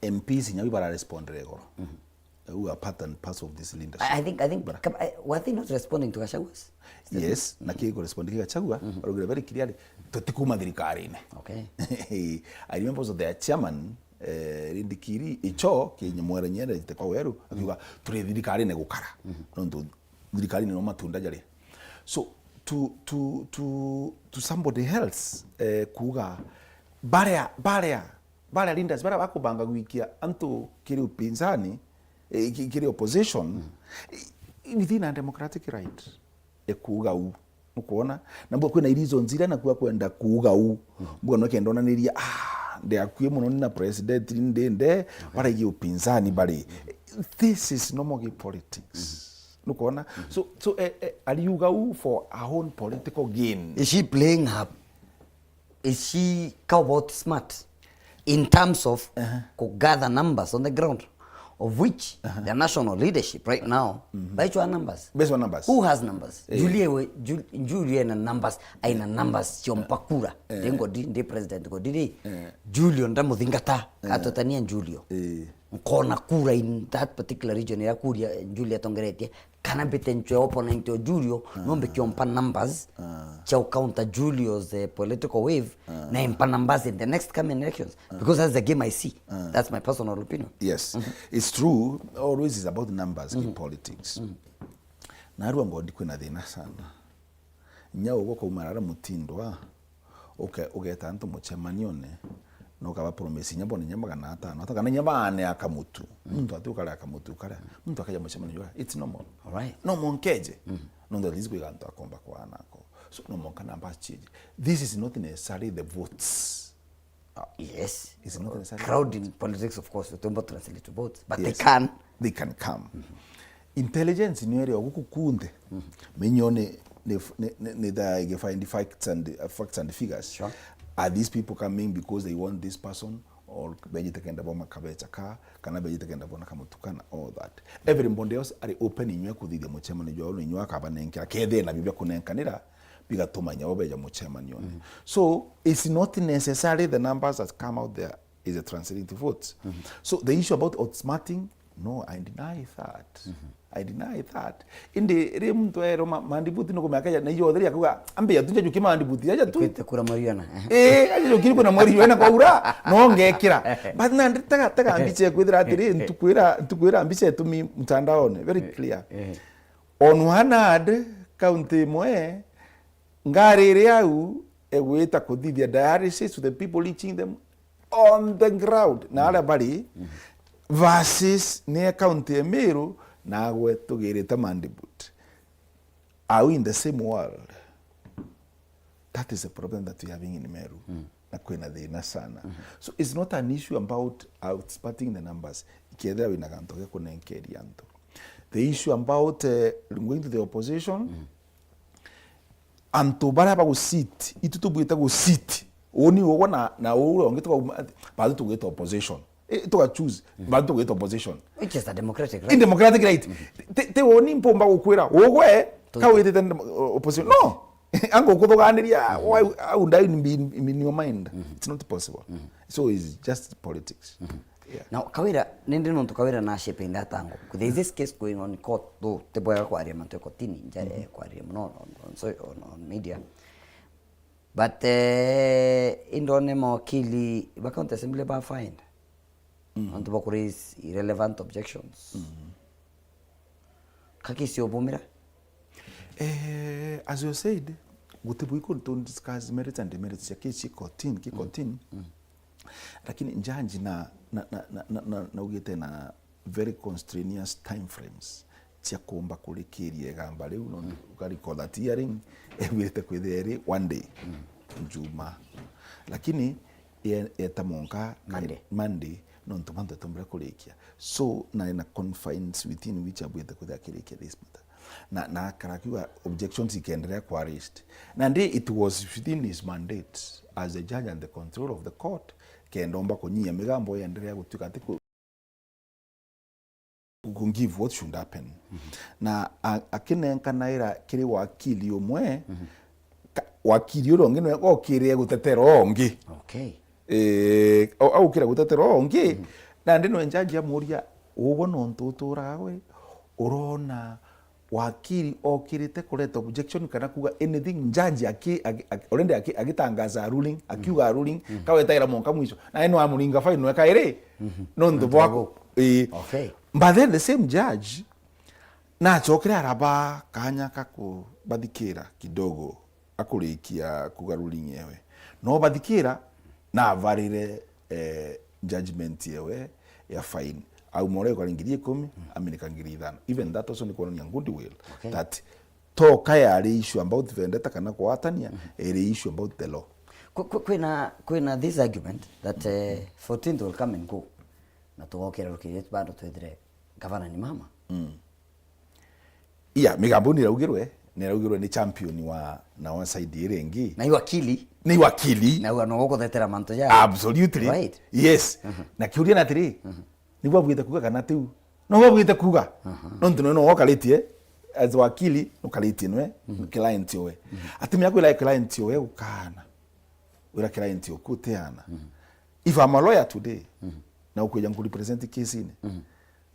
M Ps inya bara respondere igoro. Who are part and parcel of this leadership. I, I think, I think, Kab- I, were they not responding to Gachagua's? Yes, na ki ku respond ki Gachagua, baraugire very clearly, tutikuma thirikarine. Okay. I remember also their chairman, eh, Rindikiri Icho, ki Nyamwera Nyere, jite kwa weru, akiuga, turi thirikarine gukara. Nontu thirikarine no matunda jaria. So, to, to, to, to somebody else, eh, kuuga, baria, baria, baria leaders, baria bakubanga gwikia antu kiri upinzani, eh, ki-, kiri opposition, i-, i-, within a democratic right, ikuuga u. Nukwona? Na mbwa kwina reasons iria naku akwenda kuuga u. Mbwa no kenda onaniria, ah, ndi akui muno ni na president, ni ndinde, baraigie upinzani bari. This is normal politics. Nukwona? So, so, eh, eh, ariuga u for a own political gain. Is she playing up? Is she cowboat smart in terms of ku gather numbers on the ground, of which the national leadership right now, baichwa numbers. Baichwa numbers. Who has numbers? Eh. Julie we, Ju-, Julie ena numbers, aina numbers cia mpakura. Eh. Ndi ngodi, ndi president ngodi ri. Eh. Julio ndamuthingata, atwetania Julio. Eh. Nkona kura in that particular region iria kuria Julie atongeretie. Kana mbite nchwe opponent o Julio, no mbikiompa numbers cia counter Julio's, eh, political wave, na impa numbers in the next coming elections. Because that's the game I see. That's my personal opinion. Yes. It's true. Always is about numbers in politics. Na arua ngodi kwina thina sana. Inya uguo ukauma rara mutindwa, uke-, ugeta antu mucemanione, na ukaba promise inya bone inya magana atano, ata kana inya baane akamutu. Muntu ati ukare akamutu kare, muntu akaja mucemanio jwa, it's normal. Alright. No monkeje. Nontu at least kwiga antu akomba kwana ako. So no monka namba chiji. This is not necessarily the votes. Ah, yes. It's not necessarily crowd in politics, of course, utomba translate to votes, but they can. They can come. Intelligence niyo iri o guku kunthe. Menyo ni, ni, ni, ni, ni the, you find facts and, uh, facts and figures. Sure. Are these people coming because they want this person, or bejite kenda boma kabecha ka, kana bejite kenda bona kamutukana, all that? Everybody else ari open inywe kuthithia mucemani jwa unu inywe akabanenkera, kethe na bibia kunenkanira, bigatuma inya bo beja mucemanione. So, it's not necessarily the numbers that come out there is a translating to votes. So the issue about outsmarting, no, I deny that. I deny that. Indi ri muntu erwa ma-, mandibuti no kumeka ja, na iyo theri akuga, ambe ya tunja juki mandibuti, aja tu. Kwite kura mariona. Eh, aja juki kuna mariona kwa ura, no ngekira. But na nditaga, taga mbiche kwithira atiri, ntukwira, ntukwira mbiche tumi mtandaone, very clear. On one hand, county imwe, ngari iri au igwita kuthithia dialysis to the people reaching them on the ground, na aria bari, versus ni county ya Meru, na agwe tugirite Mandibut. Are we in the same world? That is a problem that we having in Meru. Na kwina thina sana. So it's not an issue about outsmarting the numbers. Ikethira wina gantu ga kunenkeria antu. The issue about, eh, going to the opposition, antu baria bagusit, itu tubwite gusit. Uni ugwa na, na uu uria ungi tukauma, batu tugwita opposition. Eh, tuga choose, batu tugwita opposition. Which is a democratic right. In democratic right. Ti, ti uni mpumba gukwira, ugwe, ka witite opposition. No. Ango kuthuganiria, why, how would I be in, in your mind? It's not possible. So it's just politics. Yeah. Now, Kawira, nindi nontu Kawira na shaping that angle. There is this case going on in court, though, ti bwega kwaria mantu ya kotini, nja, eh, kwaria muno on, on, so, on, on media. But, eh, indone mawakili ba County Assembly ba find. Antu ba ku raise irrelevant objections. Ka kesi obumira? Eh, as you said, guti bwiku to discuss merits and demerits ya kesi kotini, ki kotini. Lakini judge na, na, na ugite na very constrainous time frames. cia kuumba kurikiria igamba riu, nontu ukariko that hearing ibwirite kwithira iri one day, Njuma. Lakini ye-, yeta monka Monday. Monday, nontu mantu etombere kurikia. So, na ina confines within which abwirite kwithira akirikia this matter. Na, na akara akiuga objections ikaendelea kuwa raised. Nandi it was within his mandate as the judge and the control of the court, kenda omba kunyia migambo yendelea gutuika ati ku-, ku-, ku give what should happen. Na a-, akinenkanaira kiri wakili umwe, ka-, wakili uria ungi niwe okirire gutetera ungi. Okay. Eh, au-, aukira gutetera ungi. Nandi nwe judge amuria, "Ugwe nontu uturaga gwe, urona wakili okirite kureta objection kana kuuga anything, judge aki-, aki-, aki-, already aki-, agitangaza ruling, akiuga ruling, kawetaira monka mwisho. Na ino amuringa fine nwe kairi, nontu bwaku." Ii. Okay. But then the same judge nachokire araba kanya ka kubathikira kidogo akurikia kuuga ruling yewe. No bathikira, na avarire, eh, judgment yewe ya fine. Auma uria ikari ngiri ikumi, aminika ngiri ithano. Even that also ni kuonania goodwill, okay, that toka yari issue about vendetta kana kuatania, iri issue about the law. Kwi-, kwi-, kwina, kwina this argument that, eh, fourteenth will come and go. Na tugokira rukiri bado twethire gavana ni mama. Iya, migambo ni iraugirwe, ni iraugirwe ni champion wa, na wa side iri ingi. Na i wakili. Ni wakili. Na uga no gukuthetera mantu ja. Absolutely. Right. Yes. Na kiuria na atiri, ni bwabwite kuuga kana tiu? No bwabwite kuuga. Nontu no, no wakaritie, as wakili, nukaritie nwe, client owe. Ati mia kwira client owe ukana. Wira client oku utiana. If I'm a lawyer today, na ukwija nkurepresent case-ini,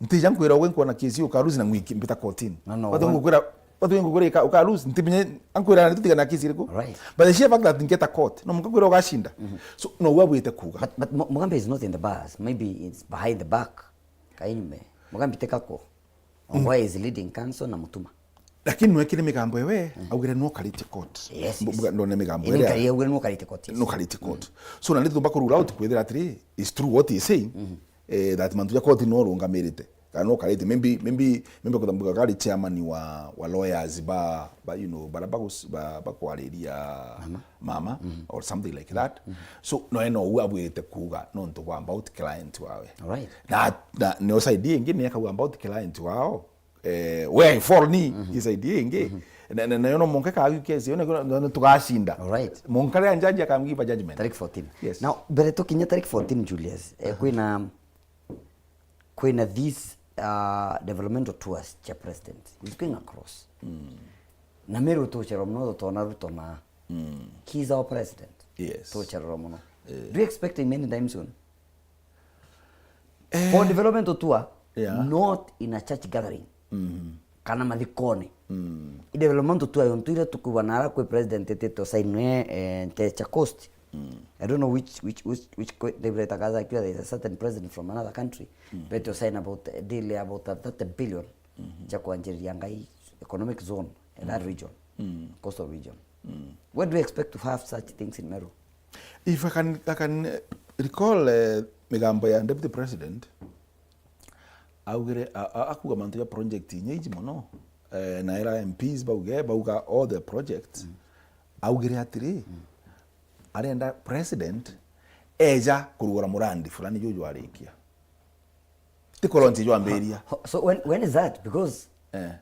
ntija nkwira ugwe nkwona case ukarusi na ngwiki mbita kotini. No, no, watu one ngukwira, watu ngukwira ika-, ukarusi, ntimenye, ankwira na tutigana case iriku? Right. But the sheer fact that ngeta court, no mukakwira ugashinda. So, no we wite kuuga. But, but Mu-, Mugambe is not in the bars. Maybe it's behind the back. Kainyume. Mugambe teka ko. Why is leading counsel na Mutuma? Lakini nwekire migambo ewe, augire no karitie court. Yes, yes. Mbu-, ndone migambo iri iria kari augire no karitie court, yes. No karitie court. So, na nitumba kurule out kwithira atiri, is true what he is saying, eh, that mantu ja court no rungamirite. Kana no karitie, maybe, maybe, maybe kuthambuka kari chairman wa, wa lawyers ba, ba, you know, bara bagus-, ba, bakwariria mama, or something like that. So, no eno u abwirite kuuga, nontu bwa about client wawe. Alright. Na, na, no side ingi ni akauga about client wao, eh, we I fall ni, i side ingi. Na, na, na yo no monke ka kesi, yo na, na, na tugashinda. Alright. Monka ria judge akamgiva judgment. Tariki fourteen. Yes. Now, mbere tukinya tariki fourteen, Julius, eh, kwina, kwina this, uh, developmental tours cha president. He's going across. Na Meru tucherwa muno tutona Ruto na, he's our president. Yes. Tucherwa muno. Do you expect him anytime soon? Eh. For developmental tour, yeah, not in a church gathering. Kana mathikone. I developmental tour yontu iria tukuuga nara kwi president itite usainwe, eh, nte cha coast. I don't know which, which, which, which co-, they will tangaza akiwa there is a certain president from another country. But to sign about, eh, deal about a thirty billion cha kwanjiriria ngai economic zone in that region, coastal region. When do you expect to have such things in Meru? If I can, I can, eh, recall, eh, migambo ya Deputy President, augire, a, a, akuga mantu ja project inya iji mono, eh, na era M Ps bauge, bauga all the projects, augire atiri, arenda President eja kurugura murandi fulani juju arikia. Ti ku launch jwambiria. Ho-, so when, when is that? Because, eh,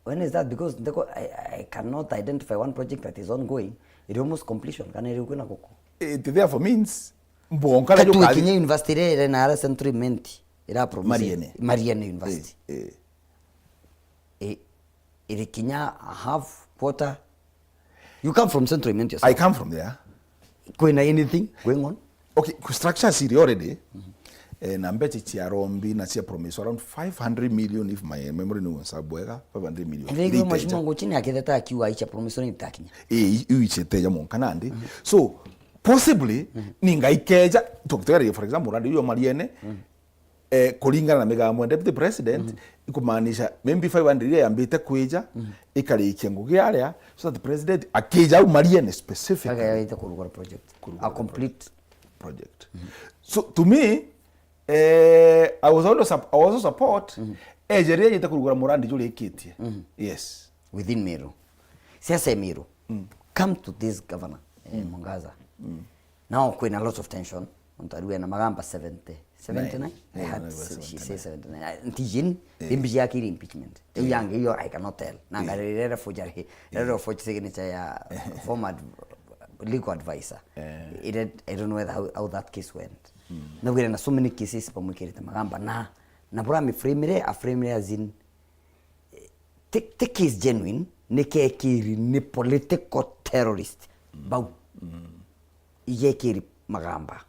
when is that? Because ndiko, I, I cannot identify one project that is ongoing. Iri almost completion, kana iri kwina guku. It therefore means, mbonka na Katu jukathi- ikinya university iri na ara Central Imenti, ira promise. Mariene. Mariene University. Eh, eh. I-, iri kinya a half quarter. You come from Central Imenti yourself. I come from there. Kwina anything going on? Okay, ku structures iri already. Eh, na mbecha cia rombi na cia promise around five hundred million, if my memory no sabu wega, five hundred million. Iri iteja. Mheshimiwa Ngochini akitheta akiuga icia promise ni itakinya. Eh, i-, iu ichete ja monka nandi. So, possibly, ni ngai keja, tukitegereria, for example, randi uyo Mariene, eh, kuringana na migambo ya Deputy President, ikumaanisha maybe five hundred iria yambite kwija, ikarikia ngugi aria, so that President akija au Mariene specifically. Agaite kurugura project. Kurugura a complete project. So, to me, eh, I was always sup-, I also support Eje riria yita kurugura murandi jurikitie. Yes. Within Meru. Siasa ya Meru. Come to this governor, eh, Mwangaza. Now kwina lot of tension. Ontario na magamba seventy. seventy-nine? I heard she say seventy-nine. Ntijin, imbi yake iri impeachment. Iu yangi iyo I cannot tell. Nanga riri rere forgery. Rere forge signature ya former adv- legal advisor. It, I don't know whether how, how that case went. Nabwire na so many cases bamwikirite magamba na na bura miframire, aframire as in ti, ti case genuine, ni kekiri ni political terrorist bau igekiri magamba.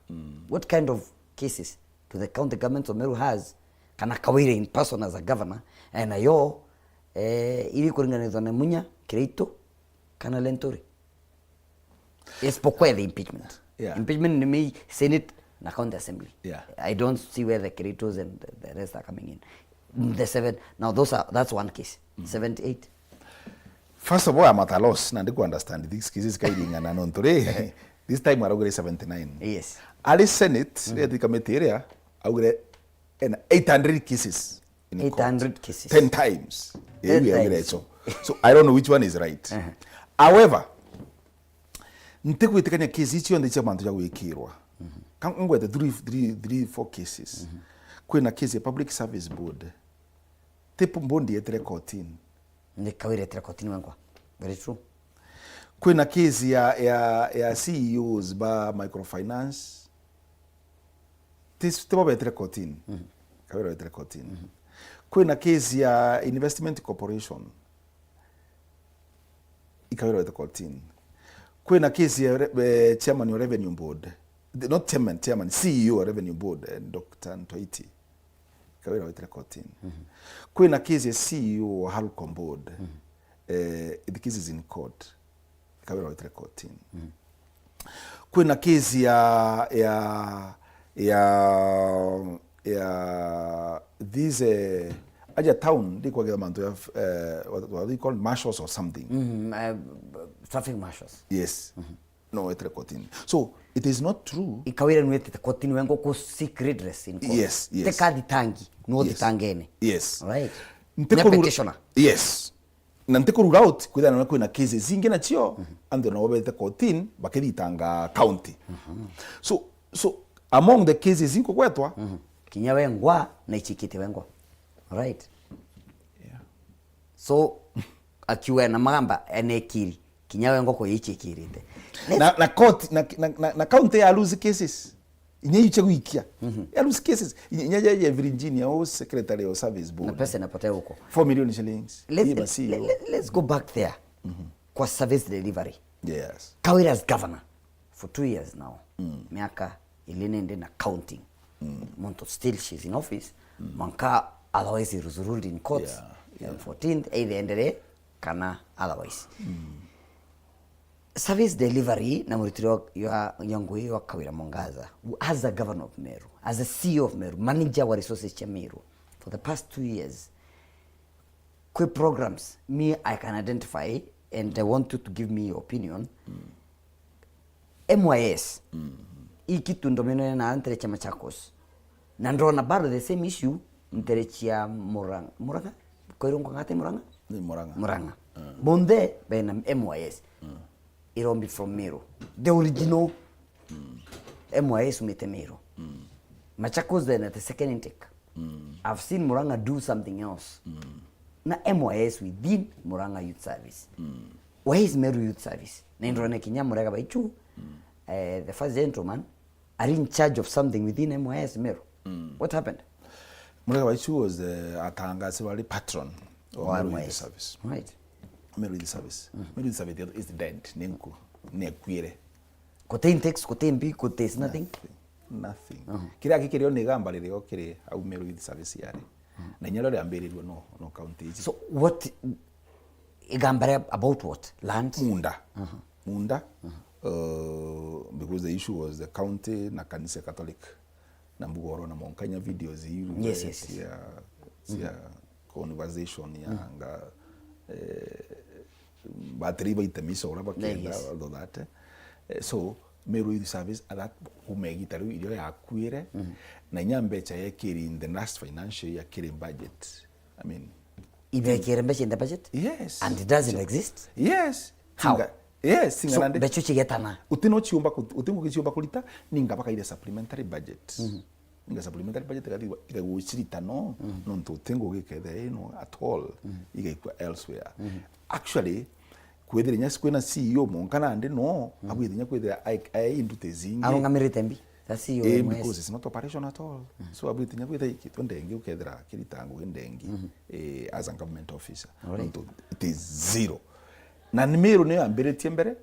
What kind of cases do the county government of Meru has? Kana Kawira in person as a governor, eh, nayo eh, iri kuringanithwa na Munya, Kiraitu kana Linturi? Isipokuwa the impeachment. Yeah. Impeachment ni mi Senate na County Assembly. Yeah. I don't see where the Kiritus and the rest are coming in. The seven, now those are, that's one case. Seventy-eight. First of all, I'm at a loss na ndiku understand these cases kairingana nontu ri this time araugire seventy-nine. Yes. Ari Senate, mm, ri committee iria augire ena eight hundred cases in court. Eight hundred cases. Ten times. Ten Iu ya times. Ngerecho. So I don't know which one is right. However, ntigwitikania case icio cionthe cia mantu ja gwikirwa. Ka ngwete three, three, three, four cases. Kwina case ya Public Service Board. Ti pu- board yetire kotini. Ni Kawira etire kotini wengwa. Very true. Kwina case ya, ya, ya C E Os ba microfinance. Ti, ti bo betire kotini. Kawira wetire kotini. Kwina case ya Investment Corporation. Ikawira wetire kotini. Kwina case ya re- eh, chairman wa Revenue Board. The- Not chairman, chairman, C E O wa Revenue Board, eh, Doctor Ntwaiti. Kawira wetire kotini. Kwina case ya C E O wa Halcom Board. Eh, the case is in court. Kawira wetire kotini. Kwina case ya, ya, ya, ya these, eh, aja town, ndikwagira mantu ya, eh, what, what are they called? Marshals or something. Mm, uh, traffic marshals. Yes. No, wetire kotini. So, it is not true. Ikawira nwetete kotini wengo ku seek redress in court. Yes, yes. Teka thitangi, no thitangene. Yes. Right. Ntikurura- Petitioner. Yes. Na ntikurura out kwithana na kwina cases zingi nacio, antu nabo bete kotini bakithitanga county. So, so among the cases inkugwetwa, kinya wengwa na ichikite wengwa. Right. Yeah. So, akiuga na magamba enekiri, kinya wengwa ko ichikirite. Na, na court, na, na, na, na county ya lose cases. Inya iu cia gwikia. Ya lose cases. Inya, inya ya, ya Virginia, o secretary of service board. Na pesa inapotea huko. Four million shillings. Let's, Hii basi let, hiyo. Let, let's go back there. Kwa service delivery. Yes. Kawira's governor for two years now. Miaka ili nende na counting. Muntu still she's in office. Mwanka otherwise he was ruled in courts. Yeah, yeah. On fourteenth, either endelee kana otherwise. Service delivery na muritire wa, ya, ya ngui wa Kawira Mwangaza, as a governor of Meru, as a C E O of Meru, manager wa resources cia Meru, for the past two years, kwi programs me I can identify and I want you to give me your opinion. M Y S, hii kitu ndomene na ntere cia Machakos. Na ndona bado the same issue ntere cia Murang'a. Murang'a? Koirungu ngate Murang'a? Ni Murang'a. Murang'a. Bonthe bena M Y S. Irombi from Meru. The original M Y S umite Meru. Machakos then at the second intake. I've seen Murang'a do something else. Na M Y S within Murang'a Youth Service. Where is Meru Youth Service? Na indrone kinya Murega Baichu, eh, the first gentleman, are in charge of something within M Y S Meru. What happened? Murega Baichu was the atangasi wali patron of Meru Youth Service. Right. Meru Youth Service. Meru Youth Service is dead. Ni nku. Ni akuire. Kote intakes, kote mbi, kote is nothing. Nothing. Nothing. Kiria kikirio ni igamba ririo kiri au Meru Youth Service yari. Na inya rio riambirirwe no, no county ici. So what, igamba ria about what? Land? Munda. Munda. Uh, because the issue was the county na kanisa Catholic. Na mbuga oro na mwanka inya videos iu, yes, eh, yes, yes, cia, cia conversation ya anga, eh, batiri baite misa ura bakenda, yes, all of that, eh. Eh, so, Meru Youth Service at that, kuma igita riu irio yakuire, na inya mbecha yekiri in the last financial year kiri budget. I mean, Ibekere mbeca in the budget? Yes. And it doesn't exist? Yes. How? Tinga, yes, tinga So, nandi. Mbeca icio cigetana? Uti no ciumba ku-, uti ngugi ciumba kurita, ninga bakaire supplementary budget. Ninga supplementary budget igathi igagucirita no, nontu uti ngugi ikethira ino at all, igaikua elsewhere. Actually, kwithira nya kwina C E O monka nandi no, abwithira nya kwithira ai, ai induti zingi. Arungamirite mbi. That's C E O Eh, M S. Because it's not operation at all. So abwithira nya kwithira ikitwe ndengi ukethira kirita ngugi ndengi, eh, as a government officer. Alright. Nontu it is zero. Na ni Meru niyo yambiritie mbere,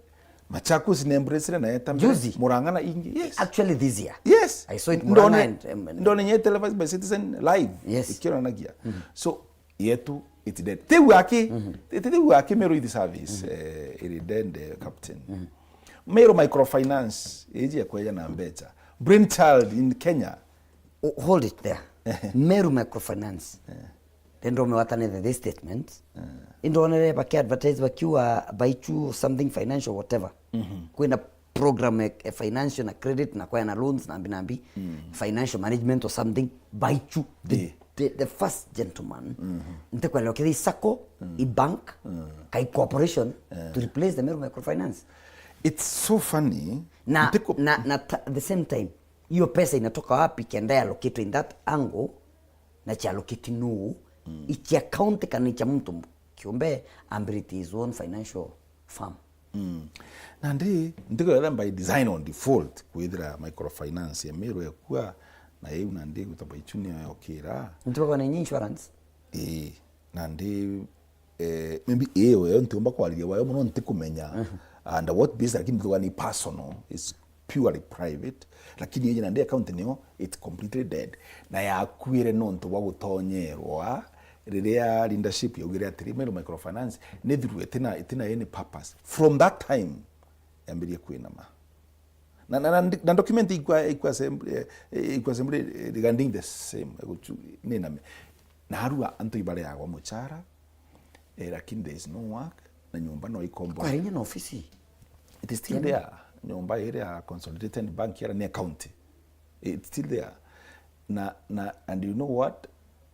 Machakos ni embracire na yeta mbere, Juzi? Murang'a na ingi. Yes. Actually this year. Yes. I saw it, Ndone, Murang'a and, um, ndone nye televised by Citizen live. Yes. Ikionanagia. So, yetu, it's dead. Tiu aki, tiu aki Meru Youth Service, eh, iri dead, eh, captain. Meru Microfinance, iji ya kweja na mbecha. Brainchild in Kenya. Oh, hold it there. Meru Microfinance. Then ndome watanethe this statement. Indonere baki advertise bakiuga Baichu something financial whatever. Kwina program ya, ya financial na credit na kwaya na loans na mbi na mbi. Financial management or something. Baichu, the, Yeah. the, the first gentleman. Ntikwenda kiri sacco, i bank, kai corporation to replace the Meru Microfinance. It's so funny. Na, Ntiko- na, na ta, the same time, hiyo pesa inatoka wapi kenda ya allocate in that angle, na cia allocate nuu, icia county kana icia muntu kiumbe ambirite his own financial firm? Na ndi, ndiko yale by design on default, kwithira microfinance ya Meru ekua, na iu na ndi gutamba ichu niyo yokira. Ntuko na insurance? Ii, na ndi, eh, maybe ii, yo ntiumba kwariria wayo muno, ntikumenya. Under what basis, lakini ntuga ni personal, is purely private, lakini yenye na ndi account niyo, it's completely dead. Na yakuire nontu bwa gutonyerwa riria leadership yaugire atiri, Meru Microfinance ni through itina, itina any purpose. From that time, yambirie kwinama. Na, na, na, na document ikwa, ikwa assembly, eh, ikwa assembly, eh, regarding the same, eh, guchu-, niname. Na arua antu ibareagwa muchara, eh, lakini there is no work, na nyumba no ikombo. Kwari inya na ofisi? It is still there. Nyumba iri ya Consolidated Bank yara ni county. It's still there. Na, na, and you know what?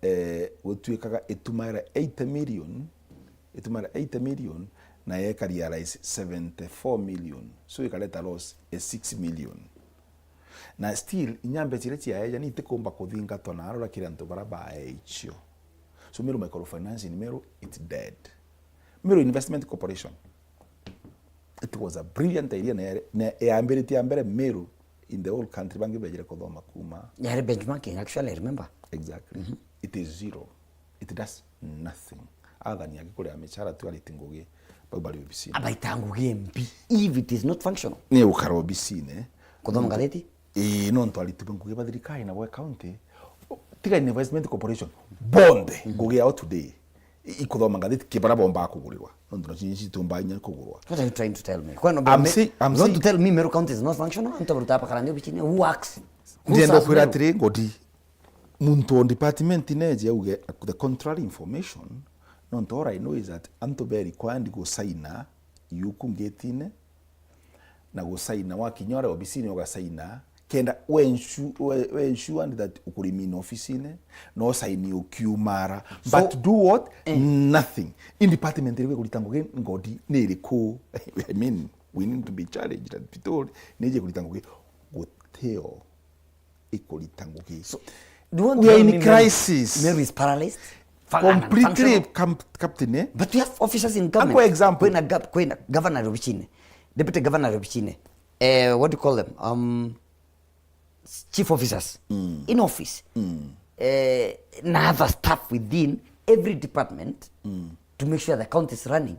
Eh, gutuikaga itumaira eighty million, itumaira eighty million, na yeka realize seventy-four million. So ikareta loss ya six million. Na still, inya mbeca iria ciaeja ni itikumba kuthingatwa na arora kiri antu bara bae icio. So Meru Microfinance in Meru, it's dead. Meru Investment Corporation, it was a brilliant idea, na yari-, na yambiritie ya mbere Meru in the whole country, bangi bejire kuthoma kuma. Yari benchmarking, actually, I remember. Exactly. It is zero. It does nothing. Athani aki kuria michara tu ariti ngugi, bau bari obisini. Abaita ngugi mbi, if it is not functional. Ni ukara obisini. Kuthoma ngatheti? Ii, nontu ariti ba ngugi ba thirikari na bwa county, tiga Investment Corporation, bonthe, ngugi yao today, i-, ikuthoma ngatheti kibara bomba kugurirwa. Nontu nacio citumba inya kugurwa. What are you trying to tell me? Kwani I'm me-, say-, I'm you want to saying tell me Meru County is not functional? Antu baruta bakara ndio bichini, who works? Who Ndienda serves kwira Meru? Atiri, Ngodi, muntu on department neje auge the contrary information, nontu all I know is that antu be required gusaina yuku ngetine, na gusaina wakinya uria obisini ugasaina, kenda we ensure, we, we ensure that ukurimina ofisine, no saini ukiumara. So, But do what? Nothing. In department iriku ikurita ngugi Ngodi ni iriku? I mean, we need to be challenged and be told, nije kurita ngugi? Gutio ikurita ngugi. Do you want We to are tell in me Meru, crisis. Meru is paralyzed? Fa-, Completely, unfunctional? Cap-, Captain, eh? But we have officers in government. Kwa example. Kwina gov-, kwina governor obichine, deputy governor obichine, eh, what do you call them? Um, chief officers in office, eh, na other staff within every department to make sure the county is running,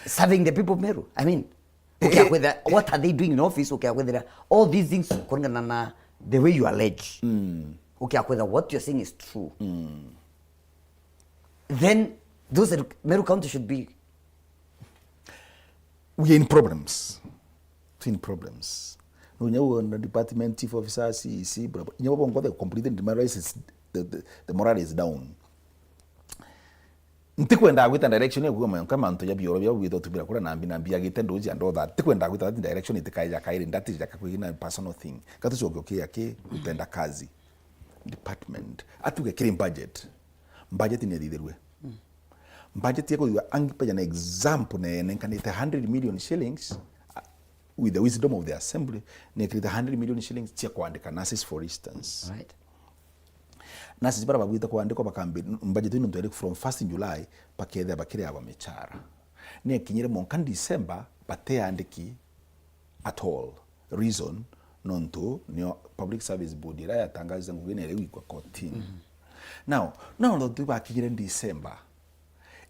serving the people of Meru. I mean, okay, whether, what are they doing in office? Okay, whether all these things, kulingana na the way you allege. Okay, whether what you're saying is true. Then those edu-, Meru County should be. We are in problems. Twin problems. No, nya uona department, chief officer, C E C, bla, bla. Nya bongo the completely demoralized, the, the, the morale is down. Ntikwenda gwita direction ya kuuma kama antu ya bioro bia gwita tubira kura nambi nambi agite ndoji and all that. Ntikwenda gwita that direction itikaija kairi ndati jaka kwigina personal thing. Katucoke ukia ki utenda kazi department. Atuge kiri budget. Budget ni ithithirue. Budget ya kuthithua, angi paja na example ne nenkanite hundred million shillings, uh, with the wisdom of the assembly, nekirite hundred million shillings cia kwandika nurses, for instance. Right. Nurses bara bagwite kwandikwa bakambi, budget ino ntweri from first July, bakethia bakiriagwa michara. Nekinyire mwanka December, bateandiki at all. Reason, nontu nio Public Service Board iria yatangazize ngugi ni iria igwikwa kotini. Now, now nontu bakinyire December,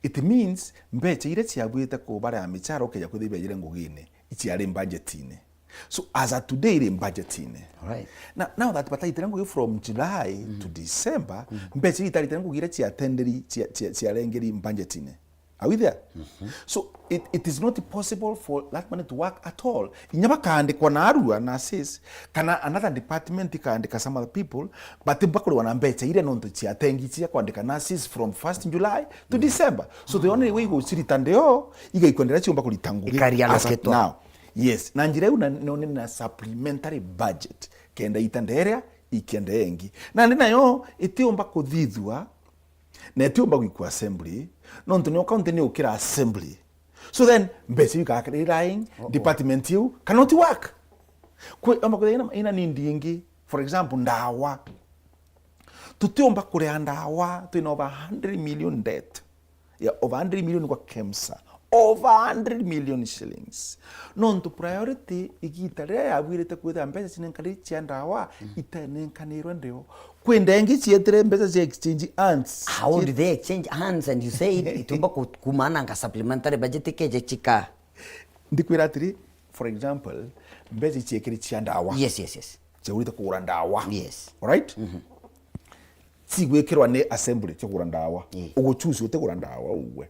it means mbecha iria ciabuite kubaria michara ukeja kwithia ibejire ngugine, iciari budgetine. So, as at today, iri budgetine. Right. Now, now that bataitire ngugi from July to December, mbecha iria itaritire ngugi iria ciatenderi, cia-, cia-, ciarengeri budgetine. Are we there? So it, it is not possible for that money to work at all. Inya bakaandikwa na arua nurses, kana another department ikaandika some other people, but bakuriwa na mbecha iria nontu ciatengi cia kwandika nurses from first July to December. So the only way gucirita ndio, igaikwa ndira ciumba kurita ngugi. Ikaria as at loketwa. Now. Yes, na njira iu na, no, ni na supplementary budget, kenda ita nderia, ikienda engi. Na ni nayo itiumba kuthithua, na itiumba gwikwa assembly, nontu nio county ni ukira assembly. So then, mbecha iu ikaa relying, department iu cannot work. Kwi, amba kwithira ina, ina need ingi, for example, ndawa. Tutiumba kuria ndawa, twina over hundred million debt. Ya over hundred million kwa KEMSA. Over hundred million shillings. Nontu priority igita riria yabwirite kwithira mbecha cinenkaniri cia ndawa, itenenkanirwe ndio. Kwi ndengi cietire mbecha cia exchange hands. How do they exchange hands and you say it, itumba ku-, kumananga supplementary budget ikeje chika? Ndikwira atiri, for example, mbecha iciekiri cia ndawa. Yes, yes, yes. Ciaurite kugura ndawa. Yes. Alright? Cigwikirwa ni assembly cia kugura ndawa. Yes. Uguchusi utigura ndawa ugwe.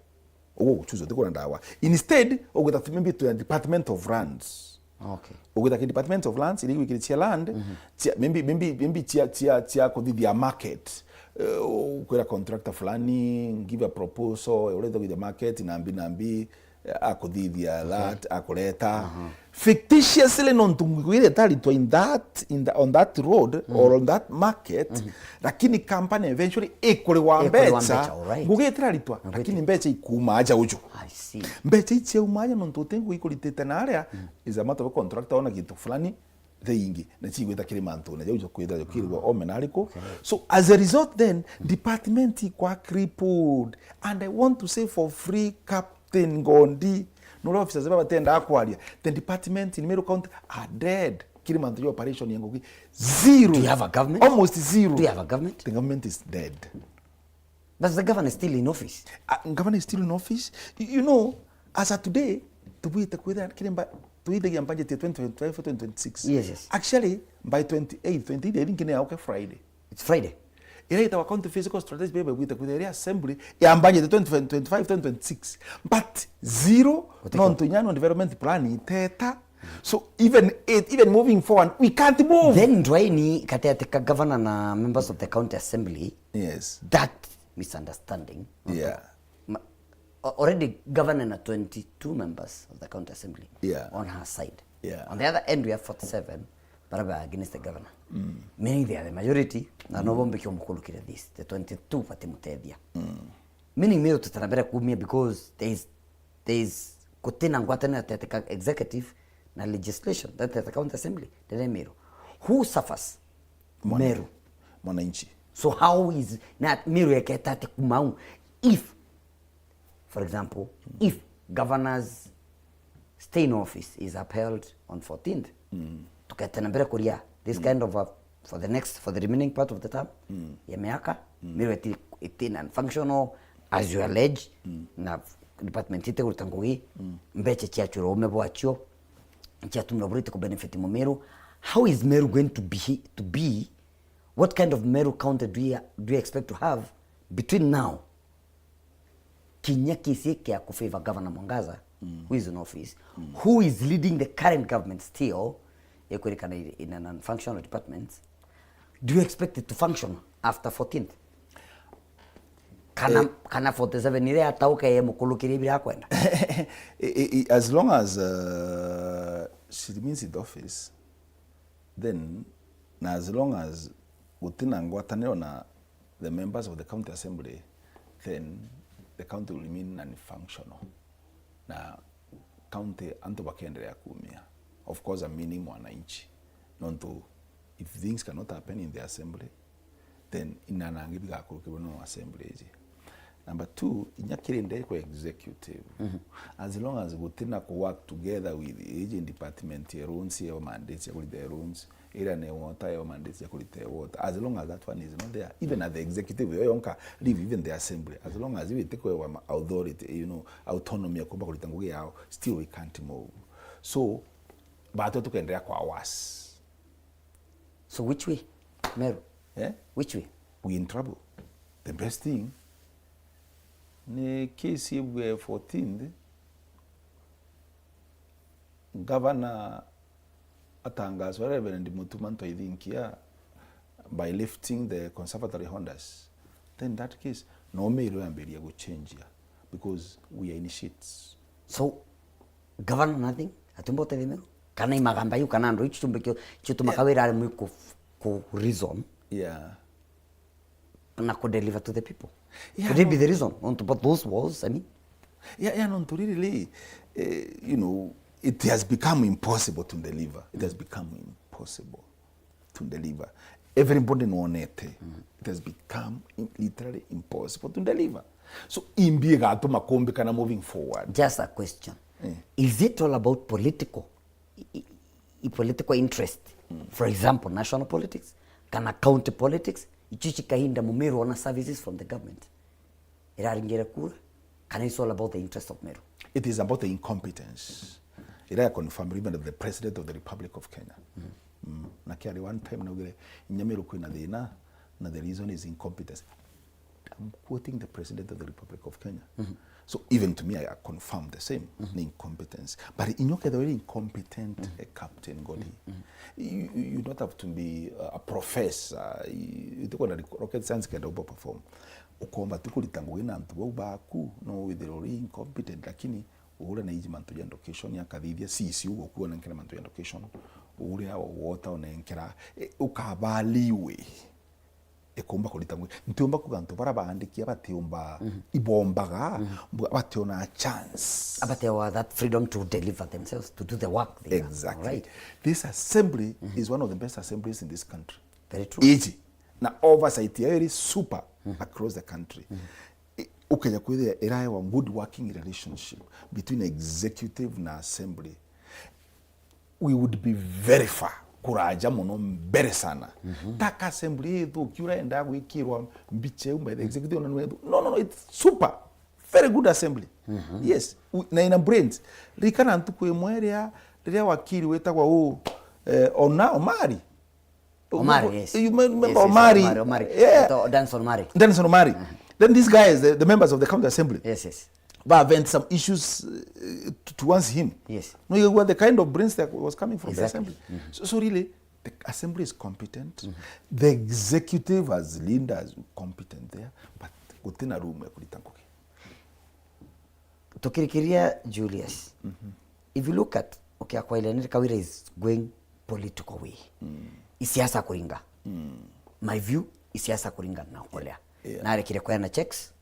Uguchusi utigura ndawa. Instead, ugwita tu maybe to the Department of Lands. Okay. Ugwita ki Department of Lands, iria igwikiritie land, cia, maybe, maybe, maybe cia, cia, cia kuthithia market. Eh, ukwira contractor fulani, give a proposal, uria ithithagithia market, nambi, nambi, eh, akuthithia that, akureta. Fictitiously, nontu ngugi iria itaritwa in that, in the, on that road or on that market, lakini company eventually ikuriwa mbecha, alright, ngugi itiraritwa, lakini mbecha ikuuma aja uju. I see. Mbecha iu ciauma aja nontu uti ngugi ikuritite na aria, is a matter of contractor ona gintu fulani, the ingi, na cigwita kiri mantu na jau jokwithira jokirwa ome na ariku. Okay. So as a result then, department ikwa crippled. And I want to say for free, Captain Ngondi, no officers baba batenda kwaria, the department in Meru County are dead. Kiri mantu ya operation ya ngugi, zero. Do you have a government? Almost zero. Do you have a government? The government is dead. But the governor is still in office. Uh, governor is still in office. You, you know, as of today, tubwite kwithira kirimba, tuithagia budget ya twenty twenty-five for twenty twenty-six. Yes, yes. Actually, by twenty-eight, twenty-eight, I think ni yauke Friday. It's Friday. Ira itawa county fiscal strategy paper bwite kwithira iri assembly ya budget ya twenty twenty-five, twenty twenty-six. But zero, nontu inya no development plan iteta. So even it, even moving forward, we can't move. Then ndwaini kateate ka governor na members of the county assembly. Yes. That misunderstanding. Yeah. Ma-, a-, already governor na twenty-two members of the county assembly, yeah, on her side. Yeah. On the other end, we have forty-seven bara ba against the governor. Mm. Meaning they are the majority, na no bombe kio mukulukire this, the twenty-two batimutethia. Mm. Meaning Meru tutarambere kumia because there is, there is gutina ngwataniro gatagatĩ ka executive na legislation, that is the county assembly, ndene Meru. Who suffers? Mwana-, Meru. Mwananchi. So how is, na Meru eketa ati kumau? If, for example, if governor's stay in office is upheld on fourteenth, mm, tukete na mbere kuria this, mm, kind of a, for the next, for the remaining part of the term, mm, ya miaka, mm, Meru iti, iti non-functional, as you allege, mm, na department ite kuruta ngugi, mm, mbecha ciachura ume bwacio, ciatumira burite ku benefit Mumiru. How is Meru going to be, to be, what kind of Meru county do you, do you expect to have between now kinya kisi kia ku favor Governor Mwangaza, mm, who is in office, mm, who is leading the current government still, ikwirikana in, in a non-functional department? Do you expect it to function after fourteenth? Kana, eh, kana forty-seven iria atauke ye mukulukirie biria akwenda? I, I, I, as long as, uh, she remains in the office, then, na as long as gutina ngwataniro na the members of the county assembly, then the county will remain non-functional. Na county antu bakenderea kuumia. Of course, I'm meaning mwananchi. Nontu if things cannot happen in the assembly, then inanangi bigakurukirwa no assembly iji. Number two, inya kiri ndeko executive. As long as gutina ku work together with iji department ya roads, ya mandates ya kurita roads, ira ne water, ya mandates ya kurita water. As long as that one is not there, even at the executive, yo yonka, leave even the assembly. As long as iwe itikwewa ma-, authority, you know, autonomy ya kumba kurita ngugi yao, still we can't move. So, batwe tukenderea kwa worse. So which way, Meru? Eh? Which way? We in trouble. The best thing, ni case ibwe fourteenth, governor atangaswa, Reverend Mutuma Nto, I think, yeah, by lifting the conservatory orders. Then in that case, no Meru yambiria guchenjia, because we are in shits. So, governor nothing? Atiumba uteithia Meru? Kana i magamba iu, kana andu iu ciumbe kio, ciutuma Kawira ari mwi ku, ku reason Yeah. na ku deliver to the people? Yeah, Could it be no. the reason? Nontu but those walls, I mean, Yeah, yeah, nontu riri ri, eh, you know, it has become impossible to deliver. It has become impossible to deliver. Everybody nwonete, it has become im-, literally impossible to deliver. So, imbi igatuma kumbikana moving forward? Just a question. Eh. Is it all about political, i-, i-, i-, political interest? For example, national politics, kana county politics, icio cikahinda Mumiru ona services from the government iraringire kura, kana it's all about the interest of Meru? It is about the incompetence. Ira ya confirm even the President of the Republic of Kenya. Mm. Na kiari one time naugire, "Inya Meru kwina thina, na the reason is incompetence." I'm quoting the President of the Republic of Kenya. So even to me, I, I confirm the same, ni incompetence. But inya ukethirwa uri incompetent, eh, Captain Godi, you, you you don't have to be, uh, a professor. You, you don't rocket science kenda ubo perform. Ukomba tu kurita ngugi na antu bau baku, no withirwa uri incompetent, lakini ugure na iji mantu ja education, akathithia C C uguo kuona nkira mantu ja education, ugure ya water onenkera, e, ukabaliwe. Ikumba kurita ngugi. Ntiumba kuga antu bara baandikia batiumba, ibombaga, mbu-, bationa chance. Abatewa that freedom to deliver themselves, to do the work they are, Exactly. right? This assembly is one of the best assemblies in this country. Very true. Iji. Na oversight yayo iri super across the country. I-, ukeja kwithia iraewa good working relationship between executive na assembly, we would be very far, kuraja mono mbere sana. Taka assembly ithuki uraenda gwikirwa mbicha iu by the executive, ona nwe-, no, no, no, it's super, very good assembly. Yes, u-, na ina brains. Rikana ntuku imwe iria, riria wakiri witagwa u, eh, Ona Omari, Omari, yes. You may remember Yes, yes, Omari. Omari, Omari. Yeah. Eto Danson Omari. Danson Omari. Then these guys, the, the members of the county assembly, Yes, yes. ba vent some issues, uh, to, towards him. Yes. No, you were the kind of brains that was coming from Exactly. the assembly. So, so really, the assembly is competent. The executive as leaders competent there, but gutina room ya kurita ngugi. Tukirikiria Julius, if you look at, okay, akwaile ni Kawira is going political way. Isiasa kuringa. My view, isiasa kuringa na Okolea. Yeah. Narekire kweana checks.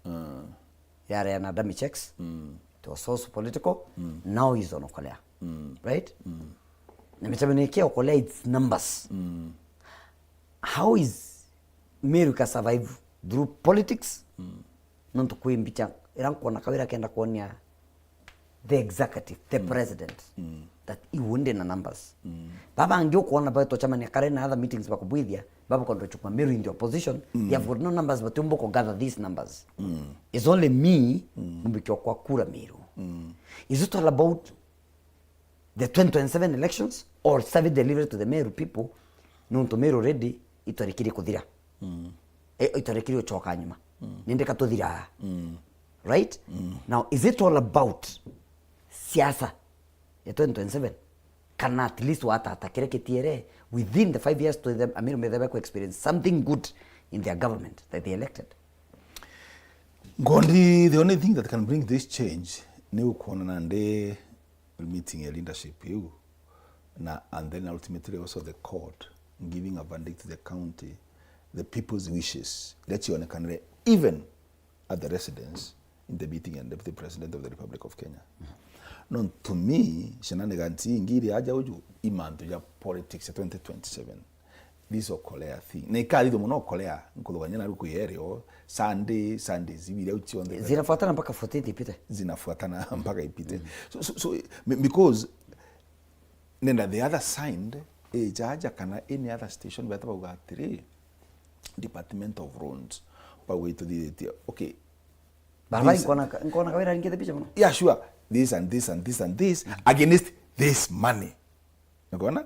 Yareana dummy checks. It was also political. Now he's on Okolea. Right? Na mitamanikia Okolea, it's numbers. How is Meru ka survive through politics? Nontu kwi mbicha ira nkwona Kawira kenda kwonia the executive, the president, that iu ndi na numbers. Baba angi ukwona ba tucemania kare na other meetings bakubwithia, baba kondo chukuma Meru in the opposition, they have got no numbers, but umbo ko gather these numbers. It's only me, mumbikio kwa kura Meru. Is it all about the twenty twenty-seven elections or service delivery to the Meru people? Nontu Meru already itwarikirie kuthira. E, itwarikirie uchoka nyuma. Nindi katuthira. Right? Now, is it all about siasa ya twenty twenty-seven? Kana at least watata kire kitiere within the five years to them, Amiru methebe ku experience something good in their government that they elected? Ngondi, the only thing that can bring this change ni ukwonana ndi meeting ya leadership iu, na, and then ultimately also the court giving a verdict to the county, the people's wishes, iria cionekanire even at the residence in the meeting and Deputy President of the Republic of Kenya. No, to me, shenanigans ingi iri aja uju i mantu ja politics ya twenty twenty-seven. This Okolea thing. Na ikathithua mono Okolea, nkuthugania naru kwi erio, Sunday, Sundays, ibiri au cionthe. Zinafuatana mpaka fourteenth ipite. Zinafuatana mpaka ipite. So, so, so, be-, because nenda the other side, ijaja kana any other station, beta bauga atiri, Department of Roads, bauga ituthithitie, okay, Barabara this nkona ka-, nkona kawira ringite picha mono. Yeah, sure. This and this and this and this against this money. Nikona?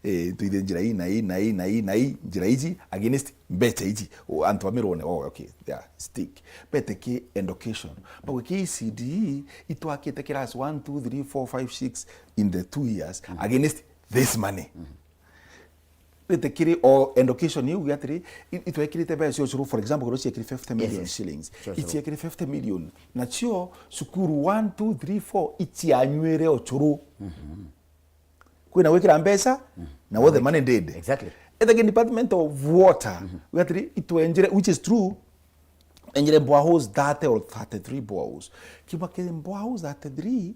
Eh, twithe njira ii na ii na ii na ii na ii, njira iji against mbecha iji. O, antu amirone, oh, okay, yeah, stick. Bete ki education. Bauga ki E C D E itwakite class one, two, three, four, five, six in the two years against this money. Rite kiri o education iu, uge atiri, i-, itwekirite mbeca cia ucuru, for example, korwo ciekiri fifty million shillings, cia ucuru. Iciekiri fifty million. Nacio cukuru one, two, three, four icianyuire ucuru. Kwina gwikira mbeca, na wothe money ndindi. Exactly. Ethage Department of Water, uge atiri, itwenjire, which is true, enjire boreholes thirty or thirty-three boreholes. Kiuma kiri boreholes thirty-three,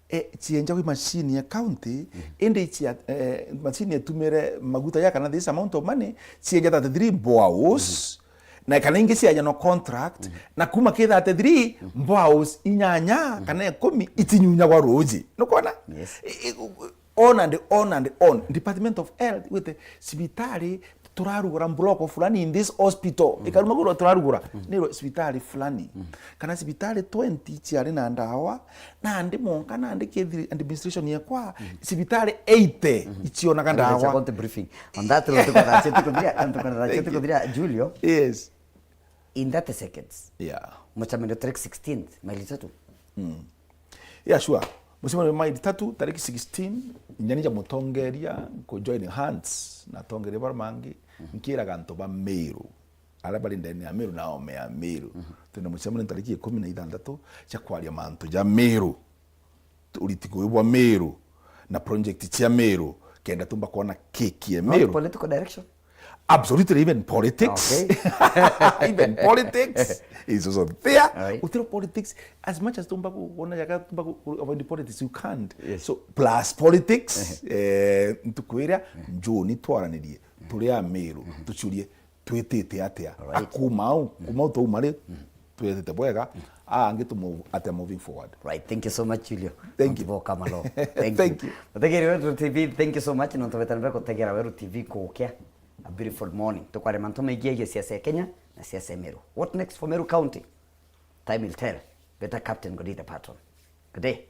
eh, cienja kwi machine ya county, indi cia, eh, machine etumire maguta ya kana this amount of money, cienja thirty-three boreholes, na kana ingi ciaja no contract, na kuma ki thirty-three, boreholes inyanya kana ikumi itinyunyagwa ruji. Nukona? Yes. I-, i-, on and on and on. Department of Health, wite cibitari turarugura block fulani in this hospital. Ikaruma gurwa turarugura. Nirwe cibitari fulani. Kana cibitari twenty ciari na ndawa, nandi monka, nandi kethiri administration yekwa, cibitari eighty icionaga ndawa. County briefing. On that, tuko thaa ciatu kuthira, tuko thaa ciatu kuthira, Julio. Yes. In thirty seconds. Yeah. Mucemanio tarik sixteenth, maili tatu. Yeah, sure. Mucemanio maili tatu, tariki sixteen, inya ni ja mutongeria ku join hands na atongeria bara mangi, nkiraga antu ba Meru, aria bari ndene ya Meru na ome ya Meru. Twina mucemanio tariki ikumi na ithanthatu cia kwaria mantu ja Meru. Uritiko bwa Meru na project cia Meru, kenda tumba kuona kiki ya Meru. Political direction? Absolutely, even politics. Okay. Even politics is also there. All right. Utiro politics, as much as tumba ku-, kuona jaga tumba ku-, ku-, avoid politics, you can't. Yes. So, plus politics, eh, ntuku iria, njuni twaranirie, turi a Meru, tucurie, twitite atia? Right. Akuma au, kuma au twauma ri, twitite bwega, a angi tu move atia moving forward? Right, thank you so much, Julio. Thank you. Antu bo kama lo. Thank you. Thank you. Mutegeri Weru T V, thank you so much. Nontu wetana beko tegera Weru T V kukia. A beautiful morning. Tukware mantu maingi yegii siasa ya Kenya na siasa ya Meru. What next for Meru County? Time will tell. Better Captain Godithe Patton. Good day.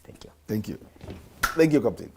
Thank you. Thank you. Thank you, Captain.